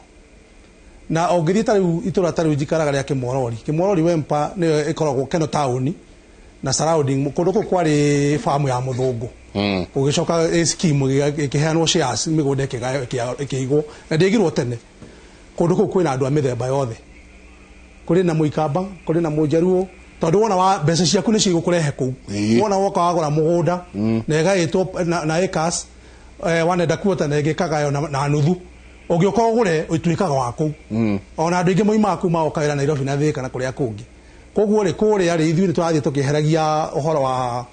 na ũngĩthiĩ ta rĩu itũra ta rĩu njikaraga rĩa Kĩmorori, Kĩmorori Wempa nĩyo ĩkoragwo Keno taũni na surrounding, kũndũ kũu kwarĩ famu ya mũthũngũ. Gũgĩcoka ĩ scheme ĩkĩheanwo shares, mĩgũnda ĩkĩgaywo, ĩkĩigwo na ndĩigirwo tene. Kũndũ kũu kwĩna andũ a mĩthemba yothe, kũrĩ na mũikamba, kũrĩ na mũnjaruo, tondũ wona wa mbeca ciaku nĩ cigũkũrehe kũu. Wona woka wagũra mũgũnda na ĩgaĩtwo na acres, wanenda kuota na ĩngĩ ĩkagaywo na nuthu, ũngĩũka ũgũre ũtuĩkaga wa kũu. Ona andũ aingĩ moimaga kũu magoka wĩra Nairobi na Thika na kũrĩa kũngĩ. Koguo rĩ, kũrĩa rĩ, ithuĩ nĩ tũrathiĩ tũkĩeheragia ũhoro wa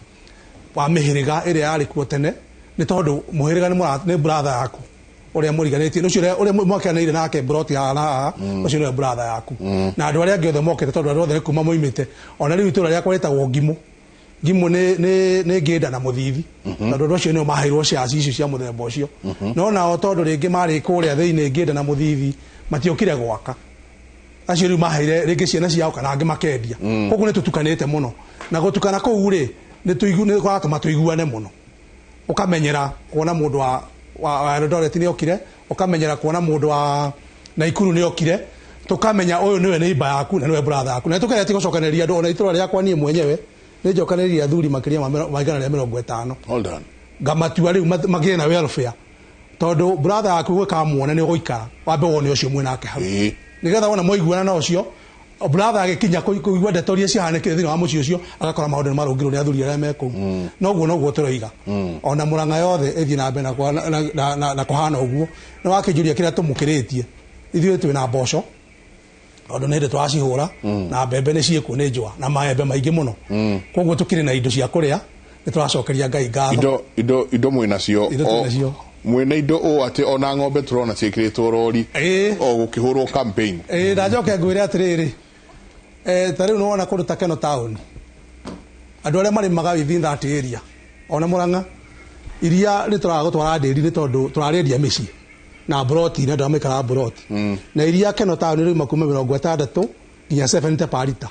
wa mĩhĩrĩga ĩrĩa yarĩ kuo tene, nĩ tondũ mũhĩrĩga nĩ brother yaku ũrĩa mũriganĩtie, ũcio ũrĩa mwakianĩire nake broti haha na haha, ũcio nĩwe brother yaku. Na andũ arĩa angĩ othe mokĩte, tondũ andũ othe nĩ kuma moimĩte. Ona rĩu itũũra rĩakwa rĩtagwo Ngimũ. Ngimũ nĩ ngĩnda na mũthithi, tondũ andũ acio nĩo maheirwo shares icio cia mũthemba ũcio. No nao tondũ rĩngĩ marĩ kũrĩa thĩinĩ ngĩnda na mũthithi, matiokire gwaka. Acio rĩu maheire rĩngĩ ciana ciao kana angĩ makendia. Koguo nĩ tũtukanĩte mũno, na gũtukana kũu rĩ, nĩ kũratũma tũiguane mũno. Ũkamenyera kuona mũndũ wa Eldoret nĩ okire, ũkamenyera kuona mũndũ wa Naikuru nĩ okire, tũkamenya ũyũ nĩwe neighbor yaku na nĩwe brother yaku. Na tũkeretie gũcokanĩrĩria andũ, ona itũra rĩakwa niĩ mwenyewe nĩ njokanĩrĩria athuri makĩria ma 150. Hold on. Ngamatua rĩu magĩe na welfare, tondũ brother yaku gwĩkamuona nĩ ũgũikara wambe wone ũcio mwĩnake hau, nĩgetha wona mwaiguana na ũcio brother agĩkinya kũigua ndeto iria ciahanĩkire thĩinĩ wa mũciĩ ũcio, agakora maũndũ nĩ marũngirwo nĩ athuri arĩa me kũu. Noguo noguo tũroiga ona Murang'a yothe ĩthiĩ na mbere na kũhana ũguo. Nĩ wakĩnjũria kĩrĩa tũmũkĩrĩtie, ithuĩ twĩna mboco tondũ nĩ hĩndĩ tũracihũra, na mbembe nĩ ciĩkuo nĩ njũa na maembe maingĩ mũno. Koguo tũkĩrĩ na indo cia kũrĩa, nĩ tũracokeria Ngai ngatho. Indo mwĩnacio, Indo twĩnacio. Mwĩna indo ũũ atĩ ona ng'ombe tũrona ciĩkĩrĩtwo rori o gũkĩhũrwo campaign. Ĩĩ, na njoke ngwĩre atĩrĩrĩ, ta rĩu nĩwona kũndũ ta Keno town, andũ arĩa marĩmaga within that area, ona Murang'a, iria nĩ tũraga gũtwara ndĩri nĩ tondũ tũrarĩendia mĩciĩ na broti, na andũ arĩa maikaraga broti. Na iria Keno town rĩu kuma 60 nginya 70 per lita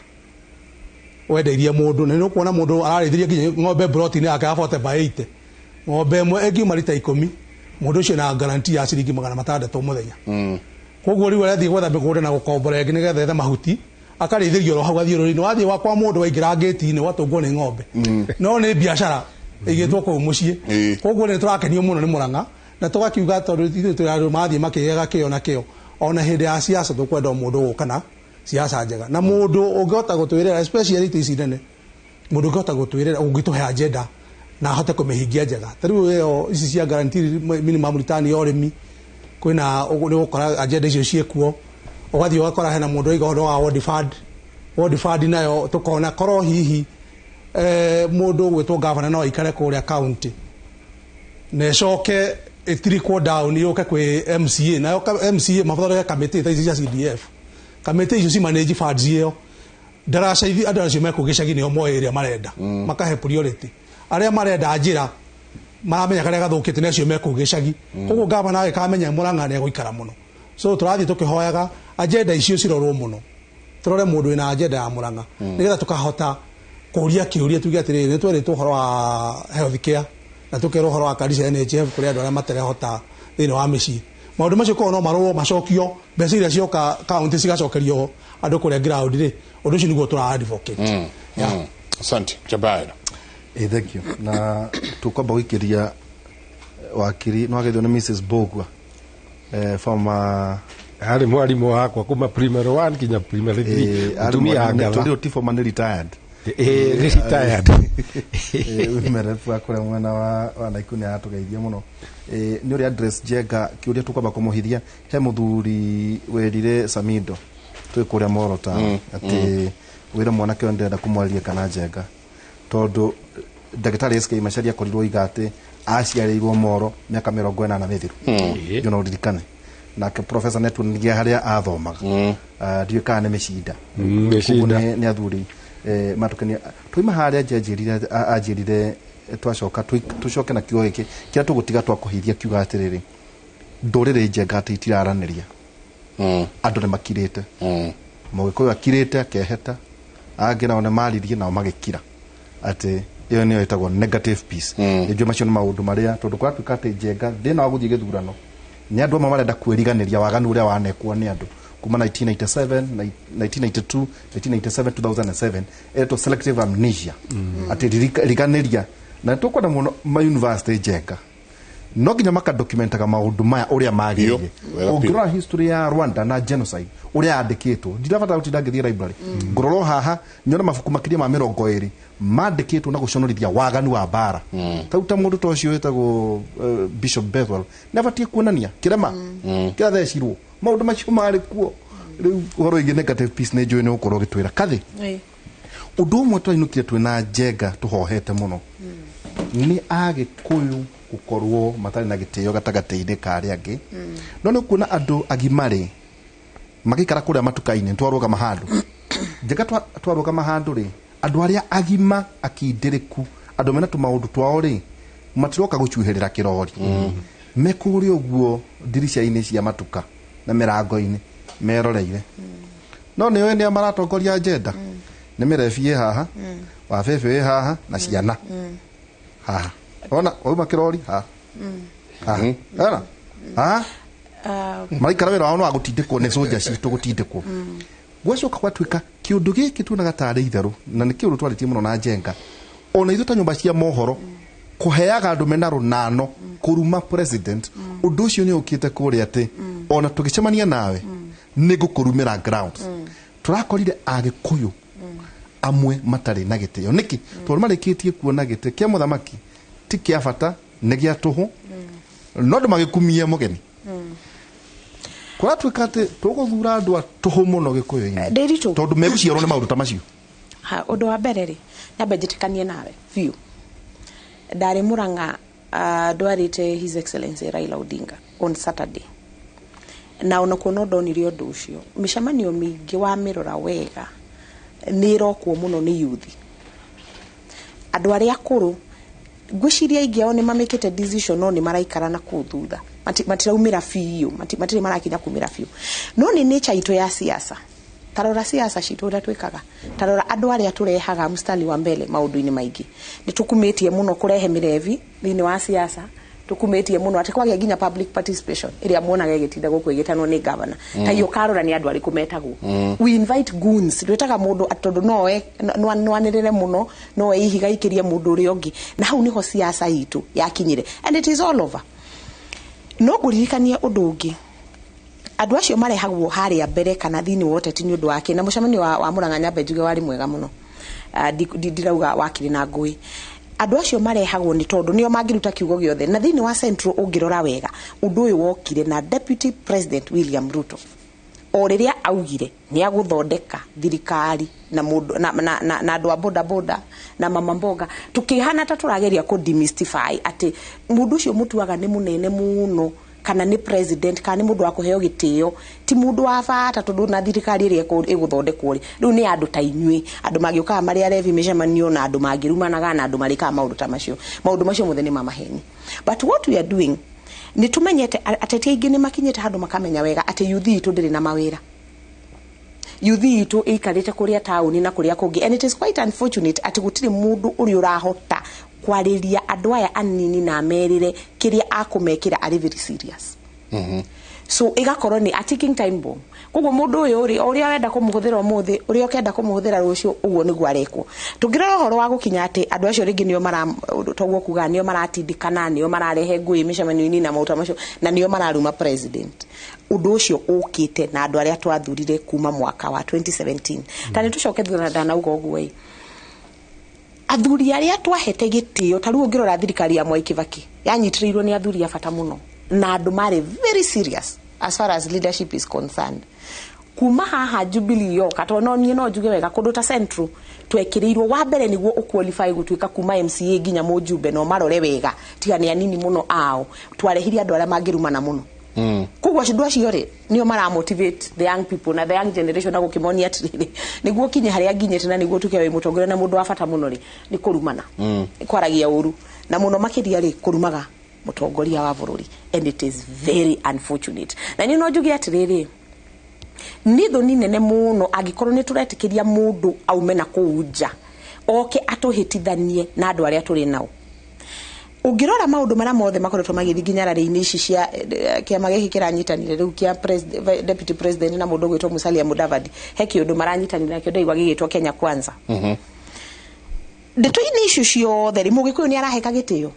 wendeirie mũndũ, na nĩ ũkuona mũndũ ararĩithirie nginya ng'ombe broti-inĩ yake ya 40 by 80, ng'ombe ĩmwe ĩngiuma rita 10, mũndũ ũcio na guarantee ya ciringi 600 mũthenya. Koguo rĩu arathiĩ gwetha mĩgũnda na gũkombora ĩngĩ nĩgetha ethe mahuti, akarĩithĩrio oro hau athiĩ rũrĩ-inĩ. Wathiĩ kwa mũndũ waingĩra ngĩti-inĩ watũngwo nĩ ng'ombe, no nĩ biacara ĩigĩtwo kũu mũciĩ. Koguo nĩ tũrakenio mũno nĩ Murang'a, na tũgakiuga tondũ ithuĩ tũrĩ andũ mathiĩ makĩgĩaga kĩo na kĩo. Ona hĩndĩ ya siasa tũkwenda o mũndũ gũka na siasa njega, na mũndũ ũngĩhota gũtwĩrĩra, especially itĩ ici nene, mũndũ ũngĩhota gũtwĩrĩra, ũngĩtũhe agenda na ahote kũmĩhingia njega. Ta rĩu ĩyo ici cia guarantee minimum return ya ũrĩmi, kwĩna nĩ ũgũkora agenda icio ciĩkuo. Ũgathiĩ ũgakora hena mũndũ oiga ũhoro wa World Fund. World Fund nayo tũkona korwo hihi mũndũ ũgwĩtwo gavana no aikare kũrĩa county na ĩcoke ĩtirikwo down yũke kwĩ MCA, nayo MCA mathondeke kamĩtĩ ta ici cia CDF, kamĩtĩ icio ci manage funds ĩyo. Ndaraca ithi andũ acio mekũu gĩcagi nĩo moĩ ĩrĩa marenda, makahe priority arĩa marenda njĩra, maramenya karĩa gathũkĩte nĩ acio mekũu gĩcagi. Koguo gavana agĩkamenya Murang'a nĩ egũikara mũno. So tũrathiĩ tũkĩhoyaga agenda icio cirorwo mũno, tũrore mũndũ wĩna agenda ya Murang'a, nĩgetha tũkahota kũria kĩũria tuge atĩrĩrĩ, nĩ twerĩtwo ũhoro wa health care na tũkerwo ũhoro wa kadi cia NHIF kũrĩ andũ arĩa matarehota thĩinĩ wa mĩciĩ. Maũndũ macio korwo no marorwo macokio, mbeca iria cioka county cigacokerio andũ kũrĩa ground rĩ, ũndũ ũcio nĩguo tũra advocate. Asante Jabaira. Thank you. Na tukwamba gũikĩria wakiri no agethio nĩ Mrs Bogwa, former harĩ mwarimũ wakwa kuma primary 1 nginya primary 3, mũtumia angatha. Tondũ ti former, nĩ retired. Retired. Women wa kũrĩa mwena wa Naikuru nĩ aratũgeithia mũno. Nĩ ũrĩa address Njenga kĩũria tũkwamba kũmũhithia, he mũthuri werire Samido twĩ kũrĩa Moro town atĩ wĩra mwanake ũyũ ndĩrenda kũmwarĩria kana Njenga, tondũ ndagĩtarĩ SK Macharia akorirwo oiga atĩ aciarĩirwo Moro mĩaka 80 mĩthiru. Ndio no ũririkane. Nake professor nĩatuonanirie harĩa athomaga. Ndiũĩ kana nĩ mĩcinda. Mĩcinda. Koguo nĩ athuri matũkenia. Twauma harĩa anjĩrire twacoka tũcoke na kiugo gĩkĩ kĩrĩa tũgũtiga twakũhithia kiuga atĩrĩrĩ, ndũrĩrĩ Njenga atĩ itiraranĩria. Andũ nĩ makirĩte. Mũgĩkũyũ akirĩte akeheta, angĩ nao nĩ maririe nao magĩkira atĩ ĩyo nĩyo ĩtagwo negative peace. Nĩnjũĩ macio nĩ maũndũ marĩa tondũ kũratuĩka atĩ Njenga thĩna wa gũthiĩ gĩthurano nĩ andũ amwe marenda kwĩriganĩria waganu ũrĩa wanekwo nĩ andũ kuma 1997, 1992, 1997, 2007, ĩretwo selective amnesia. Atĩ riganĩria. Na tũkwenda mũno ma university Njenga no nginya makadokumentaga maũndũ maya ũrĩa magĩrĩire. Ũngĩrora history ya Rwanda na genocide ũrĩa yandĩkĩtwo, ndirabatara gũtinda ngĩthiĩ library, ngũrora haha nyone mabuku makĩria ma 20 mandĩkĩtwo na gũconorithia waganu wa mbara. Tau ta mũndũ ta ũcio wĩtagwo Bishop Bethwell nĩabatiĩ kuonania kĩrema kĩrathecirwo maũndũ macio marĩ kuo. Rĩu ũhoro wĩgiĩ negative peace nĩ njũĩ nĩ ũgũkorwo ũgĩtwĩra kathĩ. Ũndũ ũmwe twainũkire twĩna Njenga tũhohete mũno Nĩ Agĩkũyũ gũkorwo matarĩ na gĩtĩo gatagatĩ-inĩ ka arĩa angĩ. No nĩ kuona andũ agimarĩ magĩikara kũrĩa matuka-inĩ, twarũgama handũ njega, twarũgama handũ rĩ, andũ arĩa agima akindĩrĩku, andũ mena tũmaũndũ twao rĩ, matiroka gũcuhĩrĩra kĩrori. Me kũrĩa ũguo ndirica-inĩ cia matuka na mĩrango-inĩ meroreire. No nĩ ũĩ nĩa maratongoria agenda? Nĩ mĩrebi ĩ haha, wabebe ĩ haha, na ciana haha. Ona wauma kĩrori haha haha, ona haha maraikara wĩra wao no wa gũtindĩkwo nĩ soja citũ, gũtindĩkwo. Gwacoka gwatuĩka kĩũndũ gĩkĩ tuonaga tarĩ itherũ, na nĩ kĩũndũ twarĩtie mũno na Njenga, ona ithuĩ ta nyũmba cia mohoro kũheaga andũ mena rũnano kũruma president. Ũndũ ũcio nĩ ũkĩte kũrĩa atĩ ona tũgĩcemania nawe nĩ ngũkũrumĩra ground. Tũrakorire Agĩkũyũ amwe matarĩ na gĩtĩo. Nĩkĩ? Tondũ marĩkĩtie kuona gĩtĩ kĩa mũthamaki ti kĩa bata, nĩ gĩa tũhũ, no andũ magĩkumie mũgeni. Kũratuĩka atĩ tũgũthura andũ a tũhũ mũno Gĩkũyũ-inĩ Ndĩritũ. tondũ megũciarwo nĩ maũndũ ta macio. Ha, ũndũ wa mbere rĩ, nyambe njĩtĩkanie nawe biũ. Ndarĩ Mũrang'a, ndwarĩte His Excellency Raila Odinga on Saturday, na onakuo no ndonire ũndũ ũcio. Mĩcemanio mĩingĩ wamĩrora wega nĩ ĩrokwo mũno nĩ yuthi. Andũ arĩa akũrũ ngwĩciria aingĩ ao nĩ mamĩkĩte decision, no nĩ maraikara na kũu thutha. Matiraumĩra biũ, matirĩ marakinya kumĩra biũ. No nĩ nature itũ ya siasa. Tarora siasa citũ ũrĩa twĩkaga, tarora andũ arĩa tũrehaga mstari wa mbere maũndũ-inĩ maingĩ. Nĩ tũkumĩtie mũno kũrehe mĩrebi thĩinĩ wa siasa, tũkumĩtie mũno atĩ kwagĩa nginya public participation ĩrĩa muonaga ĩgĩtinda gũkũ ĩgĩtanwo nĩ governor. Ta iyo ũkarora nĩ andũ arĩkũ metagwo. We invite goons. Twĩtaga mũndũ tondũ noe no anĩrĩre mũno, noe ihiga ikĩrie mũndũ ũrĩa ũngĩ, na hau nĩho siasa itũ yakinyire, and it is all over. No ngũririkanie ũndũ ũngĩ, andũ acio marehagwo harĩa mbere kana thĩinĩ wa ũteti nĩ ũndũ wake. Na mũcemanio wa Mũrang'a, nyambe njuge, warĩ mwega mũno. Ndirauga wakĩrĩ na ngũĩ. Andũ acio marehagwo nĩ tondũ nĩo mangĩruta kiugo gĩothe. Na thĩinĩ wa Central ũngĩrora wega, ũndũ ũyũ wokire na Deputy President William Ruto o rĩrĩa augire nĩ agũthondeka thirikari na mũndũ na andũ a boda boda na mama mboga. Tukĩhana ta tũrageria kũ demystify atĩ mũndũ ũcio mũtuaga nĩ mũnene mũno, kana nĩ president, kana nĩ mũndũ wa kũheo gĩtĩo, ti mũndũ wa bata, tondũ na thirikari ĩrĩa ĩgũthondekwo rĩ, rĩu nĩ andũ ta inyuĩ, andũ mangĩũkaga marĩ arebi mĩcemanio, na andũ mangĩrumanaga, na andũ marĩkaga maũndũ ta macio. Maũndũ macio mothe nĩ ma maheni. But what we are doing, nĩ tũmenyete ateti aingĩ nĩ makinyĩte handũ makamenya wega atĩ yuthi itũ ndĩrĩ na mawĩra. Yuthi itũ ĩikarĩte kũrĩa taũni na kũrĩa kũngĩ, and it is quite unfortunate atĩ gũtirĩ mũndũ ũrĩa ũrahota kwarĩria andũ aya anini na amerire kĩrĩa akũmekĩra arĩ very serious. So ĩgakorwo nĩ a ticking time bomb. Koguo mũndũ ũyũ rĩ, o ũrĩa wenda kũmũhũthĩra ũmũthĩ, ũrĩa ũkenda kũmũhũthĩra rũciũ, ũguo nĩguo arekwo. Tũngĩrora ũhoro wa gũkinya atĩ andũ acio rĩngĩ nĩo mara toguo kuga nĩo maratindĩkana, nĩo mararehe ngũĩ mĩcemanio-inĩ na maũndũ ta macio, na nĩo mararuma president, ũndũ ũcio ũkĩte na andũ arĩa twathurire kuma mwaka wa 2017. Ta nĩ tũcoke thutha na ndanauga ũguo ĩ, athuri arĩa twahete gĩtĩo, ta rĩu ũngĩrora thirikari ya Mwai Kibaki yanyitĩrĩirwo nĩ athuri a bata mũno na andũ marĩ very serious as far as leadership is concerned. Kuma haha Jubilee yoka, tondũ no niĩ no njuge wega, kũndũ ta Central twekĩrĩirwo wa mbere nĩguo ũqualify gũtuĩka kuma MCA nginya mũjumbe, no marore wega, tiga nĩ anini mũno ao, twarehire andũ arĩa mangĩrumana mũno. Koguo andũ acio rĩ, nĩo mara motivate the young people na the young generation, na gũkĩmonia atĩrĩrĩ, nĩguo ũkinye harĩa nginyĩte na nĩguo ũtuĩke wĩ mũtongoria na mũndũ wa bata mũno rĩ, nĩ kũrumana, nĩ kwaragia ũru, na mũno makĩria rĩ, kũrumaga mũtongoria wa bũrũri. And it is very unfortunate. Na niĩ no njuge atĩrĩrĩ, nĩ thoni nene mũno angĩkorwo nĩ tũretĩkĩria mũndũ aume na kũu nja oke atũhĩtithanie na andũ arĩa tũrĩ nao. Ũngĩrora maũndũ marĩa mothe makoretwo magĩthiĩ nginya rarĩ-inĩ ici cia kĩama gĩkĩ kĩranyitanire rĩu kĩa deputy president na mũndũ ũgwĩtwo Musalia Mudavadi, he kĩũndũ maranyitanire nakĩo ndaigua gĩgĩtwo Kenya Kwanza. Ndeto-inĩ icio ciothe rĩ, Mũgĩkũyũ nĩ araheka gĩtĩo?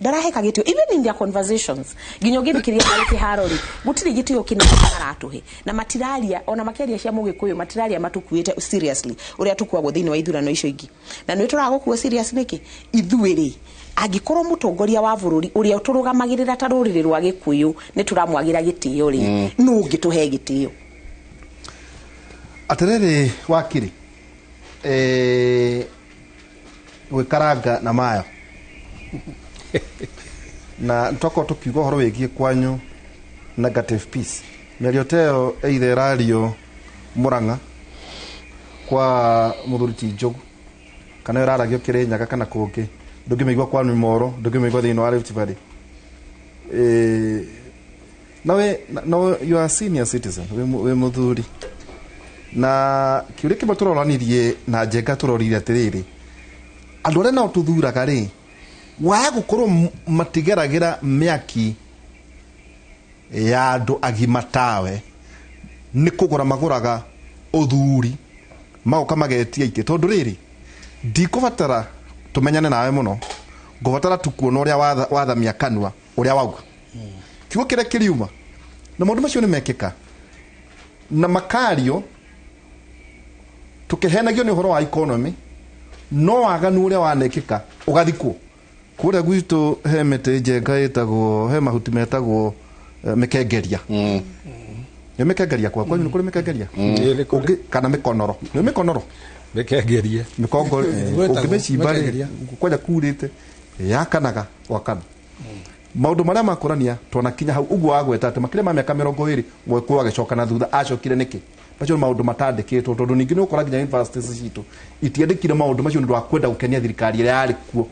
Ndaraheka gĩtĩo. Even in their conversations, nginya ũngĩthikĩrĩria marĩ kĩharo rĩ, gũtirĩ gĩtĩo kĩnene maratũhe, na matiraria, ona makĩaria cia Mũgĩkũyũ, matiraria matũkuĩte seriously ũrĩa tũkuagwo thĩinĩ wa ithurano icio ingĩ. Na nĩ tũragũkua serious nĩkĩ ithuĩ rĩ, angĩkorwo mũtongoria wa bũrũri ũrĩa ũtũrũgamagĩrĩra ta rũrĩrĩ rwa Gĩkũyũ nĩ tũramwagĩra gĩtĩo rĩ, nũ ũngĩtũhe gĩtĩo? Atĩrĩrĩ wakiri, gwĩkaranga na mayo Na twakorwo tũkiuga ũhoro wĩgiĩ kwanyu negative peace, mĩario ta ĩyo either ĩrario Murang'a kwa mũthuri ti Njogu, kana ĩraragio Kĩrĩnyaga kana kũngĩ, ndũngĩmĩigua kwa Moro, ndũngĩmĩigua thĩinĩ wa Rift Valley. Nawe no, you are senior citizen, wĩ mũthuri, na kĩũria kĩmwe tũroranirie na Njenga, tũrorire atĩrĩrĩ, andũ arĩa nao tũthuraga rĩ, waya gũkorwo matigeragĩra mĩaki ya andũ agima tawe, nĩ kũgũra magũraga ũthuri, magoka magetia itĩ, tondũ rĩrĩ, ndikũbatara tũmenyane nawe mũno, ngũbatara tu kuona ũrĩa wathamia kanua, ũrĩa wauga, kiugo kĩrĩa kĩriuma, na maũndũ macio nĩ mekĩka na makario, tũkĩhenagio nĩ ũhoro wa economy, no waganu ũrĩa wanekĩka ũgathikwo. Kũrĩa gwitũ he mĩtĩ, Njenga, ĩtagwo, he mahuti metagwo mĩkengeria. Nĩ mĩkengeria kwa kwanyu, nĩ kũrĩ mĩkengeria kana mĩkonoro? Nĩ mĩkonoro, mĩkengeria, mĩkongo ũngĩmĩcimba rĩ, kwanja kurĩte yakanaga gwakana. Maũndũ marĩa makũrania twanakinya hau ũguo wagweta atĩ makĩria ma mĩaka 20 Mũgĩkũyũ agĩcoka na thutha, acokire nĩkĩ? Macio nĩ maũndũ matandĩkĩtwo, tondũ ningĩ nĩ ũkora nginya universities citũ itiandĩkire maũndũ macio nĩ ũndũ wa kwenda gũkenia thirikari ĩrĩa yarĩ kuo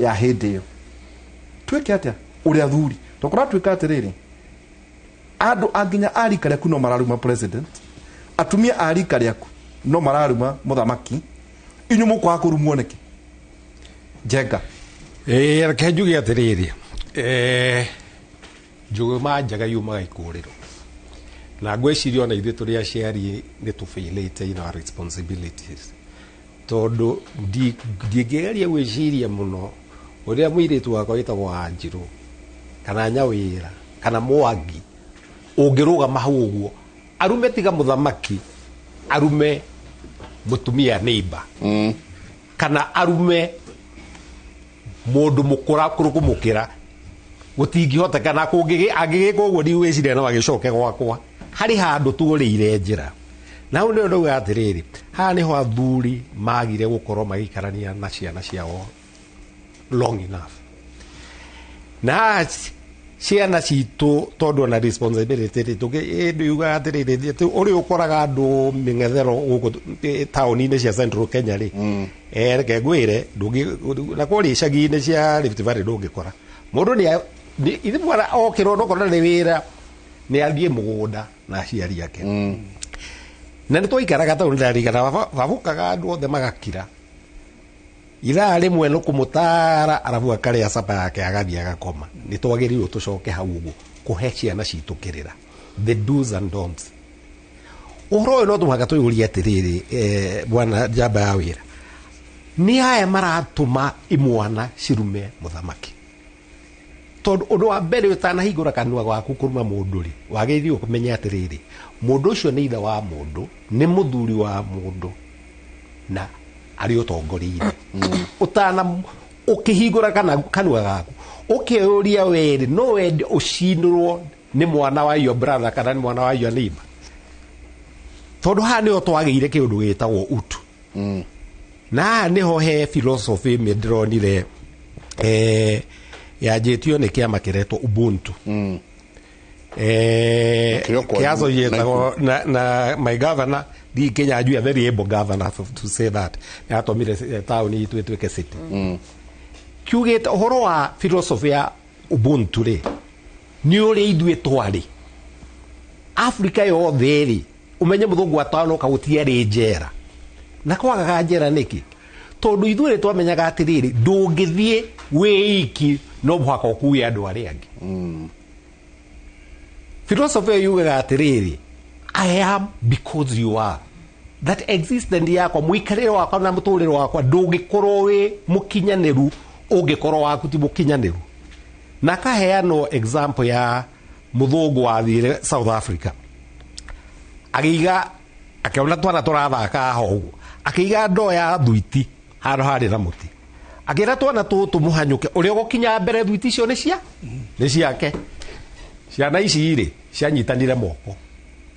ya hĩndĩ ĩyo. Twĩke atĩa ũrĩa thuri? Tũkora twĩka atĩrĩrĩ, andũ a nginya a rika rĩaku no mararuma president, atumia a rika rĩaku no mararuma mũthamaki, inyuĩ mũkwaga kũrumwo nĩkĩ? Njenga. Reke njuge atĩrĩrĩ, njũgũ ma njaga yumaga ikũrĩro, na ngwĩciria ona ithuĩ tũrĩ aciari nĩ tũbĩlĩte in our responsibilities, tondũ ndingĩgeria gwĩciria mũno ũrĩa mũirĩtu wakwa wĩtagwo Wanjirũ kana Nyawĩra kana Mwangi ũngĩrũgama hau ũguo arume tiga mũthamaki, arume mũtumia neighbor, kana arume mũndũ mũkũra kũmũkĩra, gũtingĩhoteka. Na angĩgĩka ũguo ndigwĩciria no agĩcoke gwakwa. Harĩ handũ tuorĩire njĩra, na hau nĩho ndauga atĩrĩrĩ, haha nĩho athuri magire gũkorwo magĩikarania na ciana ciao long enough, na ciana citũ tondũ ona responsibility rĩ, tũngĩ atĩrĩrĩ, ũrĩa ũkoraga andũ mĩng'ethero gũkũ taũni-inĩ cia Central Kenya rĩ, reke ngwĩre, na kũrĩa icagi-inĩ cia Rift Valley ndũngĩkora mũndũ nĩ ithe mwana okĩrwo nokorwo nĩ wĩra nĩ athiĩ mũgũnda na aciari ake. Na nĩ twaikaraga taũni, ndarigana babukaga andũ othe magakira ithaa rĩmwe nĩ kũmũtara, arabu akarĩa capa yake agathiĩ agakoma. Nĩ twagĩrĩirwo tũcoke hau ũguo kũhe ciana citũ kĩrĩra, the do's and don'ts. Ũhoro ũyũ no tũmũhaka twĩyũrie atĩrĩrĩ, bwana njamba ya wĩra, nĩ aya maratũma imwana cirume mũthamaki? Tondũ ũndũ wa mbere ũtanahingũra kanua gaku kũruma mũndũ rĩ, wagĩrĩirwo kũmenya atĩrĩrĩ, mũndũ ũcio nĩ ithe wa mũndũ, nĩ mũthuri wa mũndũ, na arĩ ũtongoria-inĩ. Ũtana ũkĩhingũra kanua gaku ũkeyũria werĩ, no wende ũcinũrwo nĩ mwana wa your brother kana nĩ mwana wa your neighbor? Tondũ haha nĩho twagĩire kĩũndũ gĩtagwo utu. Na haha nĩho he philosophy ĩmwe ndĩronire yanjĩtio nĩ kĩama kĩretwo Ubuntu. Kĩaco gĩtagwo na my governor Ndii Kinyanjui, a very able governor to say that, nĩ atũmire taũni itũ ĩtuĩke city. Kiugĩte ũhoro wa philosophy ya Ubuntu rĩ, nĩ ũrĩa ithuĩ twarĩ Afrika yothe rĩ, ũmenye mũthũngũ atanoka gũtiarĩ njera. Na kwagaga njera nĩkĩ? Tondũ ithuĩ nĩ twamenyaga atĩrĩrĩ, ndũngĩthiĩ wĩ iki no mũhaka ũkue andũ arĩa angĩ. Philosophy ĩyo yugaga atĩrĩrĩ, I am because you are. That existence yakwa, mũikarĩre wakwa na mũtũrĩre wakwa ndũngĩkorwo wĩ mũkinyanĩru ũngĩkorwo waku ti mũkinyanĩru. Na kaheanwo example ya mũthũngũ wathire South Africa, agĩiga, akĩona twana tũrathaka haha ũguo, akĩiga ndoo ya thwiti handũ harĩ na mũtĩ, akĩra twana tũtũ mũhanyũke, ũrĩa ũgũkinya mbere thwiti icio nĩ cia nĩ ciake. Ciana ici rĩ, cianyitanire moko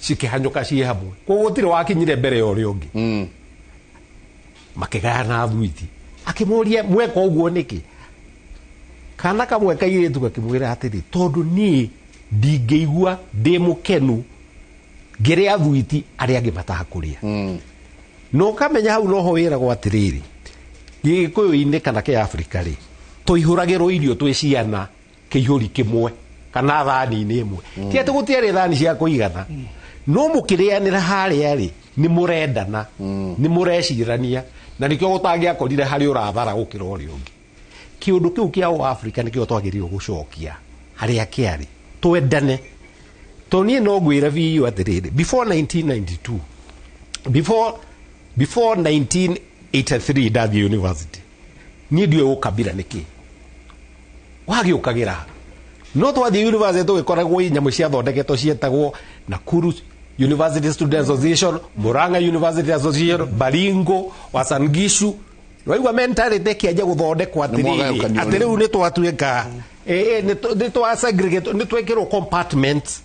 cikĩhanyũka ciĩ hamwe, koguo gũtirĩ wakinyire mbere ya ũrĩa ũngĩ. Makĩgayana thwiti. Akĩmũria, mweka ũguo nĩkĩ? Kana kamwe kairĩtu gakĩmwĩra atĩrĩ, tondũ niĩ ndingĩigua ndĩ mũkenu ngĩrĩa thwiti arĩa angĩ matakũrĩa. Na ũkamenya hau noho wĩragwo atĩrĩrĩ, gĩgĩkũyũ-inĩ kana kĩafrika rĩ, tũihũragĩrwo irio twĩ ciana kĩihũri kĩmwe kana thani-inĩ ĩmwe. Ti atĩ gũtiarĩ thani cia kũigana, no mũkĩrĩanĩra harĩa rĩ, nĩ mũrendana, nĩ mũrecirania, na nĩkĩo gũtangĩakorire harĩ ũrathara gũkĩra ũrĩa ũngĩ. Kĩũndũ kĩu kĩa Ũafrika nĩkĩo twagĩrĩirwo gũcokia harĩa kĩarĩ, twendane. To niĩ no ngwĩre biũ atĩrĩrĩ, before 1992, before 1983 ndathiĩ university, niĩ ndiũĩ ũkabira nĩkĩ wagĩũkagĩra. No twathiĩ university tũgĩkoragwo nyamũ ciathondeketwo cietagwo Nakuru University Students Association, Murang'a University Association, Baringo, Uasin Gishu. Waigua mentality ĩkĩanjia gũthondekwo atĩrĩrĩ, atĩ rĩu nĩ twatuĩka nĩ twa segregate, nĩ twekĩrwo compartments.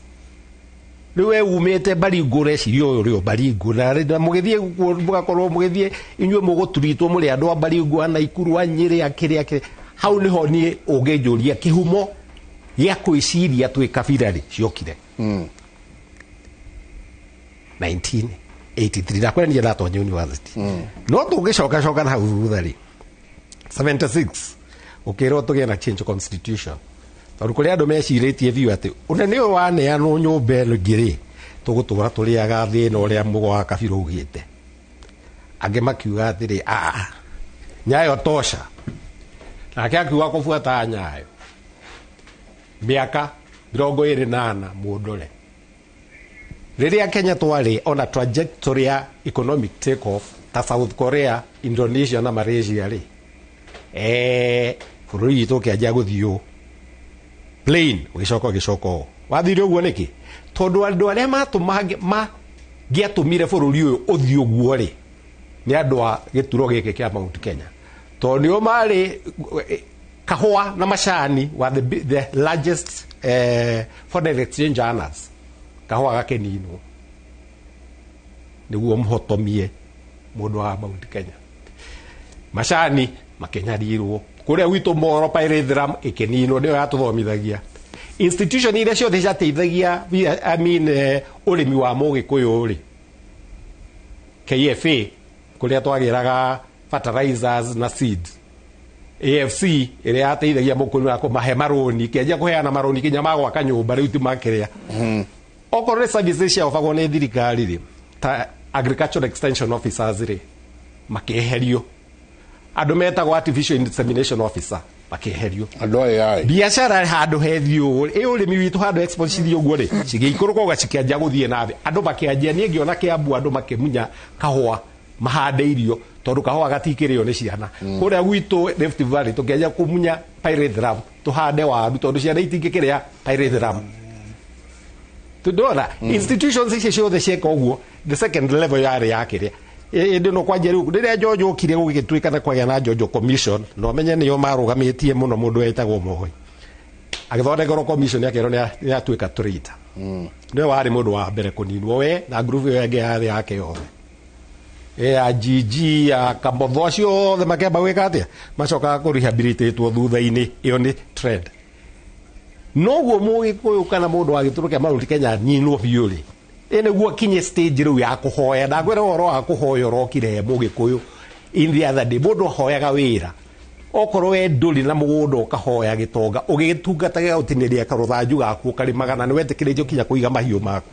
Rĩu we umĩte Baringo ũreciria ũyũ ũrĩ o Baringo, na mũgĩthiĩ mũgakorwo mũgĩthiĩ inyuĩ mũgũturitwo mũrĩ andũ a Baringo, a Naikuru, a Nyĩrĩ, a kĩrĩa kĩrĩa. Hau nĩho niĩ ũngĩnjũria kĩhumo gĩa kwĩciria twĩ kabira rĩ ciokire 1983. Ndakwĩra niĩ ndatonya university, no tũngĩcokacoka na hau thutha rĩ, 76 ũkĩrwo tũgĩe na change constitution, tondũ kũrĩ andũ mecirĩtie biũ atĩ ũnene ũyũ waneanwo nyũmba ĩno ĩngĩ rĩ, tũgũtũra tũrĩaga thĩna ũrĩa mũgo wa kabira ugĩte. Angĩ makiuga atĩrĩ, aa, Nyayo tosha. Nake akiuga kũbuata Nyayo mĩaka 24 mũndore. Rĩrĩa Kenya twarĩ ona trajectory ya economic take off ta South Korea, Indonesia na Malaysia rĩ, bũrũri witũ ũkĩanjia gũthiĩ ũũ plane, ũgĩcoka ũgĩcoka ũũ. Wathire ũguo nĩkĩ? Tondũ andũ arĩa mangĩatũmire bũrũri ũyũ ũthiĩ ũguo rĩ, nĩ andũ a gĩturo gĩkĩ kĩa Mount Kenya, tondũ nĩo marĩ kahũa na macani wa the largest foreign exchange earners. Kahũa gakĩninwo nĩguo mũhotomie mũndũ wa Mount Kenya, macani makĩnyarirwo kũrĩa gwitũ Moro Pyrethrum ĩkĩninwo, nĩyo yatũthomithagia. Institution iria ciothe ciateithagia, I mean, ũrĩmi wa mũgĩkũyũ rĩ, KFA kũrĩa twagĩraga fertilizers na seeds, AFC ĩrĩa yateithagia mũkũrĩ wa kũmahe marũni, kĩanjia kũheana marũni kinya ma gwaka nyũmba rĩu ti makĩrĩa. Okorwo nĩ services ciaofagwo nĩ thirikari rĩ, ta agricultural extension officers rĩ, makĩeherio. Andũ metagwo artificial insemination officer makĩeherio. Andũ a AI. Biacara handũ hethiĩ ũũ, ĩ ũrĩmi witũ handũ export cithiĩ ũguo rĩ, cigĩikũrũka ũga cikĩanjia gũthiĩ na thĩ. Andũ makĩanjia, niĩ ngĩona Kĩambu andũ makĩmunya kahũa mahande irio, tondũ kahũa gatikĩrĩo nĩ ciana. Kũrĩa gwitũ Rift Valley tũkĩanjia kũmunya pyrethrum tũhande waru, tondũ ciana itingĩkĩrĩa pyrethrum. Tũndona institutions ici ciothe cieka ũguo, the second level yarĩ ya kĩrĩa ĩndĩ no kwanja rĩu rĩrĩa Njonjo okire gũgĩtuĩka na kwagĩa na Njonjo commission, na ũmenye nĩo marũgamĩtie mũno mũndũ wetagwo Moi, agĩthondekerwo commission akĩrwo nĩ atuĩka traitor. Nĩwe warĩ mũndũ wa mbere kũninwo, we na group ĩyo ĩngĩ yarĩ yake yothe ya GG ya Kamotho, acio othe makĩamba gwĩka atĩa, macokaga kũ rehabilitatwo thutha-inĩ. Ĩyo nĩ trend. Noguo mũgĩkũyũ kana mũndũ wa gĩtũrũ kĩa Mount Kenya ninwo biũ rĩ, ĩ nĩguo akinye stage rĩu ya kũhoya. Ndakwĩra ũhoro wa kũhoya ũrokire mũgĩkũyũ in the other day, mũndũ ahoyaga wĩra, okorwo we ndũrĩ na mũgũnda ũkahoya gĩtonga ũgĩtungata gĩgaũtinĩria karũthanju gaku ũkarĩmaga, na nĩwetĩkĩrĩtio kinya kũiga mahiũ maku.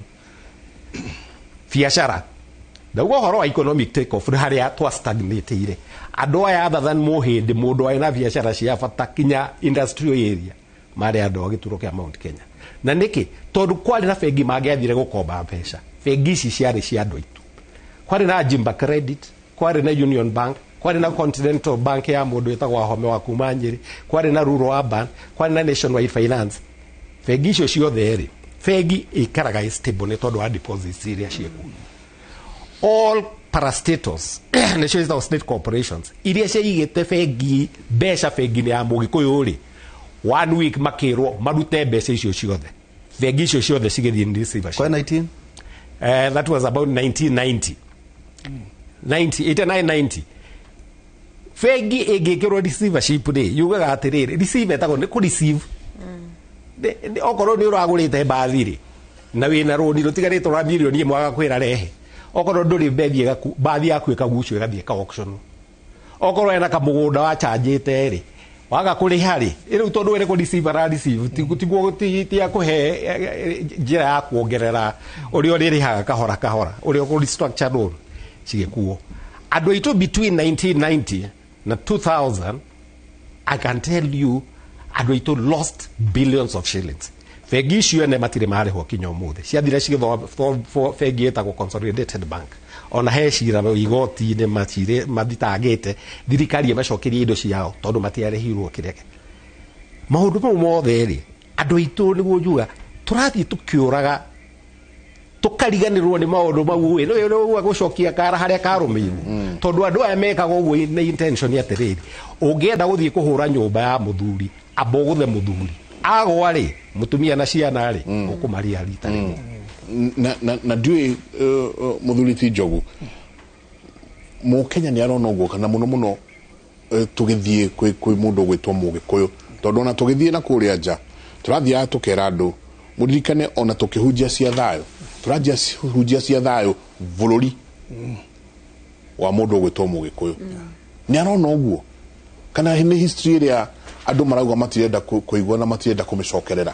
Biacara ndauga ũhoro wa economic take off nĩ harĩa twa stagnateire. Andũ aya other than mũhĩndĩ, mũndũ arĩ na biacara cia bata kinya industrial area, marĩ andũ a gĩturo kĩa Mount Kenya. Na nĩkĩ? Tondũ kwarĩ na bengi mangĩathire gũkomba mbeca. Bengi ici ciarĩ cia andũ aitũ. Kwarĩ na Jimba Credit, kwarĩ na Union Bank, kwarĩ na Continental Bank ya mũndũ wĩtagwo Wahome wa kuma Nyĩrĩ, kwarĩ na Rural Urban, kwarĩ na Nationwide Finance. Bengi icio ciothe rĩ, bengi ĩikaraga ĩ stable nĩ tondũ wa deposits iria ciĩkuo. All parastatals nĩcio ciĩtagwo state corporations iria ciaigĩte bengi mbeca bengi-inĩ ya mũgĩkũyũ rĩ, one week makĩrwo marute mbeca icio ciothe, bengi icio ciothe cigĩthiĩ in receivership. Kwa 19? That was about 1990. 90, 89, 90. Bengi ĩngĩkĩrwo receivership rĩ, yugaga atĩrĩrĩ, receive ĩtagwo nĩ kũ receive. Okorwo nĩ ũragũrĩte mbathi rĩ, na wĩna rũni rũtigarĩte rwa mirioni 1, agakwĩra rehe. Okorwo ndũrĩ mbethi, mbathi yaku ĩkagucio, ĩgathiĩ ka auction. Okorwo ena kamũgũnda wachanjĩte rĩ, waga kũrĩha rĩ, rĩu tondũ we nĩ kũ receive ara receive, tiguo ti ya kũhe njĩra ya kuongerera ũrĩa ũrĩrĩhaga kahora kahora, ũrĩa ũkũ restructure loan cigĩkuo. Andũ aitũ between 1990 na 2000, I can tell you, andũ aitũ lost billions of shillings. Bengi icio ene matirĩ marĩhwo kinya ũmũthĩ. Ciathire cigĩthwo bengi ĩtagwo Consolidated Bank. Ona he cira igoti-inĩ macirĩ mathitangĩte thirikari ĩmacokerie indo ciao tondũ matiarĩhirwo kĩrĩa. Maũndũ mau mothe rĩ, andũ aitũ, nĩguo njuga tũrathiĩ tũkĩũraga, tũkariganĩrwo nĩ maũndũ mau. Ĩ nĩ ũguo gũcokia kara harĩa karũmĩirwo, tondũ andũ aya mekaga ũguo na intention atĩrĩrĩ, ũngĩenda gũthiĩ kũhũra nyũmba ya mũthuri, amba ũgũthe mũthuri, agwa rĩ, mũtumia na ciana rĩ, ũkũmaria rita rĩmwe. Na ndiũĩ, mũthuri ti Njogu, Mũkenya nĩ arona ũguo kana mũno mũno tũgĩthiĩ kwĩ mũndũ ũgwĩtwo Mũgĩkũyũ, tondũ ona tũgĩthiĩ na kũrĩa nja tũrathiaga tũkera andũ mũririkane, ona tũkĩhunjia cia thayũ, tũranjia hunjia cia thayũ bũrũri wa mũndũ ũgwĩtwo Mũgĩkũyũ, nĩ arona ũguo kana nĩ history ĩrĩa andũ marauga matirenda kũigua na matirenda kũmĩcokerera?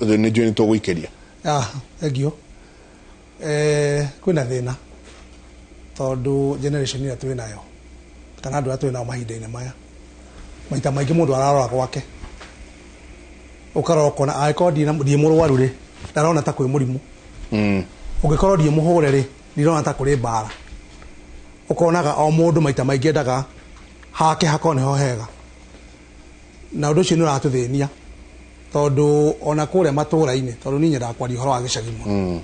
Nĩ njũĩ nĩ tũgũikĩria. Ah, thank you. Kwĩna thĩna tondũ generation ĩrĩa twĩ nayo kana andũ arĩa twĩ nao mahinda-inĩ maya, maita maingĩ mũndũ ararora gwake, ũkarora ũkona angĩkorwo ndiĩ mũrwaru rĩ, ndarona ta kwĩ mũrimũ. Ũngĩkorwo ndiĩ mũhũre rĩ, ndirona ta kũrĩ mbara. Ũkonaga o mũndũ maita maingĩ endaga hake hakorwo nĩho hega, na ũndũ ũcio nĩ ũratũthĩnia tondũ ona kũrĩa matũũra-inĩ, tondũ niĩ nyendaga kwaria ũhoro wa gĩcagi mũno,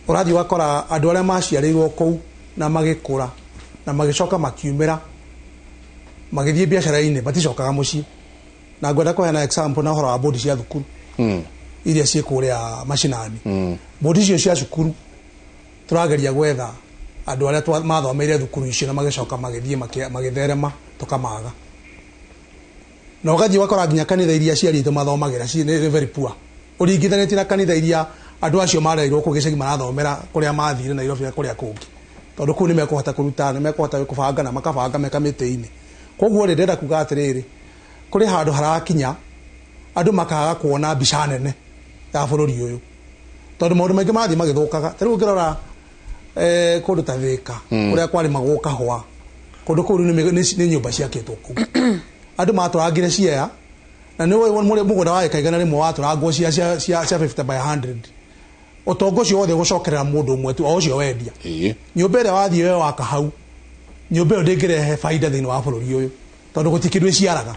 ũrathiĩ ũgakora andũ arĩa maciarĩirwo kũu na magĩkũra na magĩcoka makiumĩra magĩthiĩ biacara-inĩ, maticokaga mũciĩ. Na ngwenda kũheana example na ũhoro wa bodi cia thukuru iria ciĩ kũrĩa macinani. Bodi icio cia cukuru, tũrageria gwetha andũ arĩa mathomeire thukuru icio na magĩcoka magĩthiĩ magĩtherema, tũkamaga. Na ũgathiĩ ũgakora nginya kanitha iria aciari aitũ mathomagĩra nĩ very poor ũringithanĩtie na kanitha iria andũ acio marerirwo kũu gĩcagi marathomera kũrĩa mathire Nairobi na kũrĩa kũngĩ, tondũ kũu nĩ mekũhota kũruta, nĩ mekũhota kũbanga na makabanga me kamĩtĩ-inĩ. Koguo rĩ, ndĩrenda kuga atĩrĩrĩ, kũrĩ handũ harakinya andũ makaga kuona mbica nene ya bũrũri ũyũ, tondũ maũndũ maingĩ marathiĩ magĩthũkaga. Ta rĩu ũngĩrora kũndũ ta Thĩka, kũrĩa kwarĩmagwo kahũa, kũndũ kũu rĩu nĩ nyũmba ciakĩtwo kũu, andũ matũrangire ciea, na nĩ ũĩ mũgũnda wa ĩka 100 watũrangwo cia 50 by 100, ũtonga ũcio wothe ũgũcokerera mũndũ ũmwe tu, o ũcio wendia. Nyũmba ĩrĩa wathiĩ we waka hau, nyũmba ĩyo ndĩngĩrehe baida thĩinĩ wa bũrũri ũyũ, tondũ gũtirĩ kĩndũ ĩciaraga,